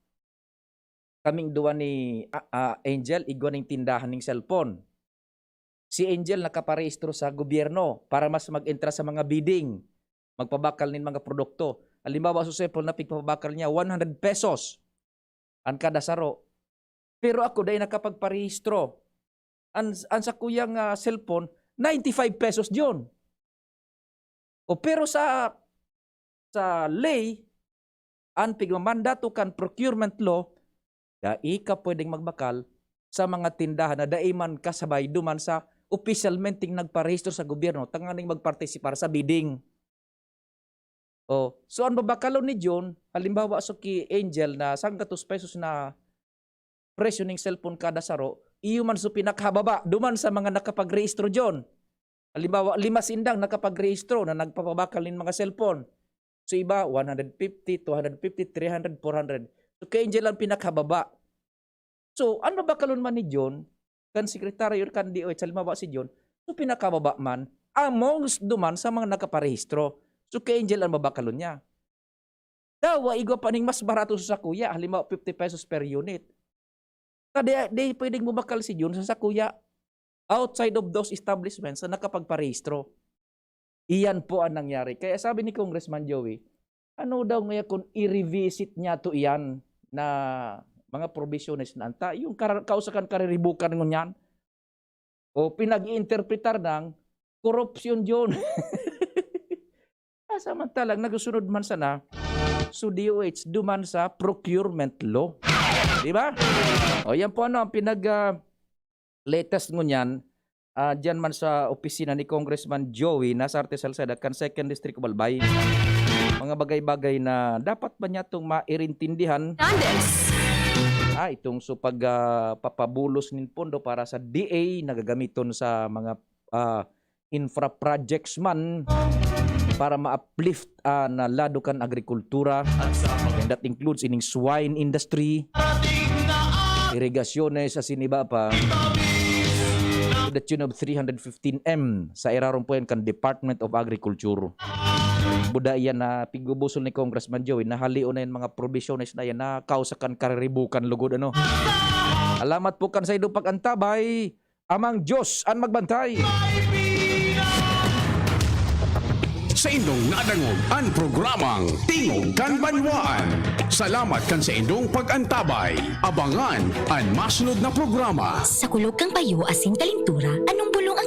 Kaming duwa ni, ah, ah, Angel, igwa ning tindahan ning cellphone. Si Angel nakaparehistro sa gobyerno para mas mag-entra sa mga bidding, magbabakal nin mga produkto. Halimbawa, sa cellphone na pigpapabakal niya, one hundred pesos an kada saro. Pero ako, dai nakapagparehistro. An, an sakuyang, ah, cellphone, ninety-five pesos yun. O, pero sa, sa ley, an pigmamandato kan procurement law, dai ka pwedeng magbakal sa mga tindahan na dai man kasabay duman sa opisyalmenteng nagparehistro sa gobyerno tanganing magpartisipar sa bidding. Oh, so an babakalon ni Jun, halimbawa, so ki Angel na sanggatos pesos na presyo ning cellphone kada saro, iyo man so pinakababa duman sa mga nakapagrehistro diyon. Halimbawa, lima sindang nakapagrehistro na nagpapabakal nin mga cellphone. So iba, one hundred fifty, two hundred fifty, three hundred, four hundred. So ki Angel ang pinakababa. So, an babakalon man ni Jun, kan sekretaryo kan D O H, halimbawa si Jun, so pinakababa man, amongst duman sa mga nakaparehistro. So ki Angel ang babakalon niya. Dawa, igwa pa ning mas barato sa sakuya, halimbawa fifty pesos per unit. Ta di, di pwedeng mabakal si Jun sa sakuya outside of those establishments na nakapagparehistro. Iyan po ang nangyari. Kaya sabi ni Congressman Joey, ano daw ngaya kung i-revisit niya to iyan na mga provisiones na anta, yung kar-, kausakan kariribukan ngunyan, o pinag-iinterpretar ng korupsyon yun. Ah, samantalang nagsusunod man sana, so D O H duman sa procurement law. Di ba? O, yan po ano ang pinag, ah, latest ngunyan, ah, diyan man sa opisina ni Congressman Joey Nasarte Salceda kan Second District of Albay. Mga bagay-bagay na dapat ba niya itong mairintindihan? Andes. Ah, itong so pag, ah, papabulos nin pondo para sa D A na gagamiton sa mga, ah, infra projects man para ma-uplift, ah, na lado kan agrikultura. And that includes ining swine industry, irigasyones, asin iba pa. To the tune of three hundred fifteen M sa irarom po yan kan Department of Agriculture. Buda yan na pigubusol ni Congressman Joey, nahalion na yan mga provisiones na yan na kausakan kariribukan lugod, ano. Alamat po kan saindong pag-antabay. Amang Diyos an magbantay. Sa indong nadangog an programang Tingog kan Banwaan. Salamat kan sa indong pag-antabay. Abangan an masunod na programa. Sa kulog kan payo asin kalintura, anong bulong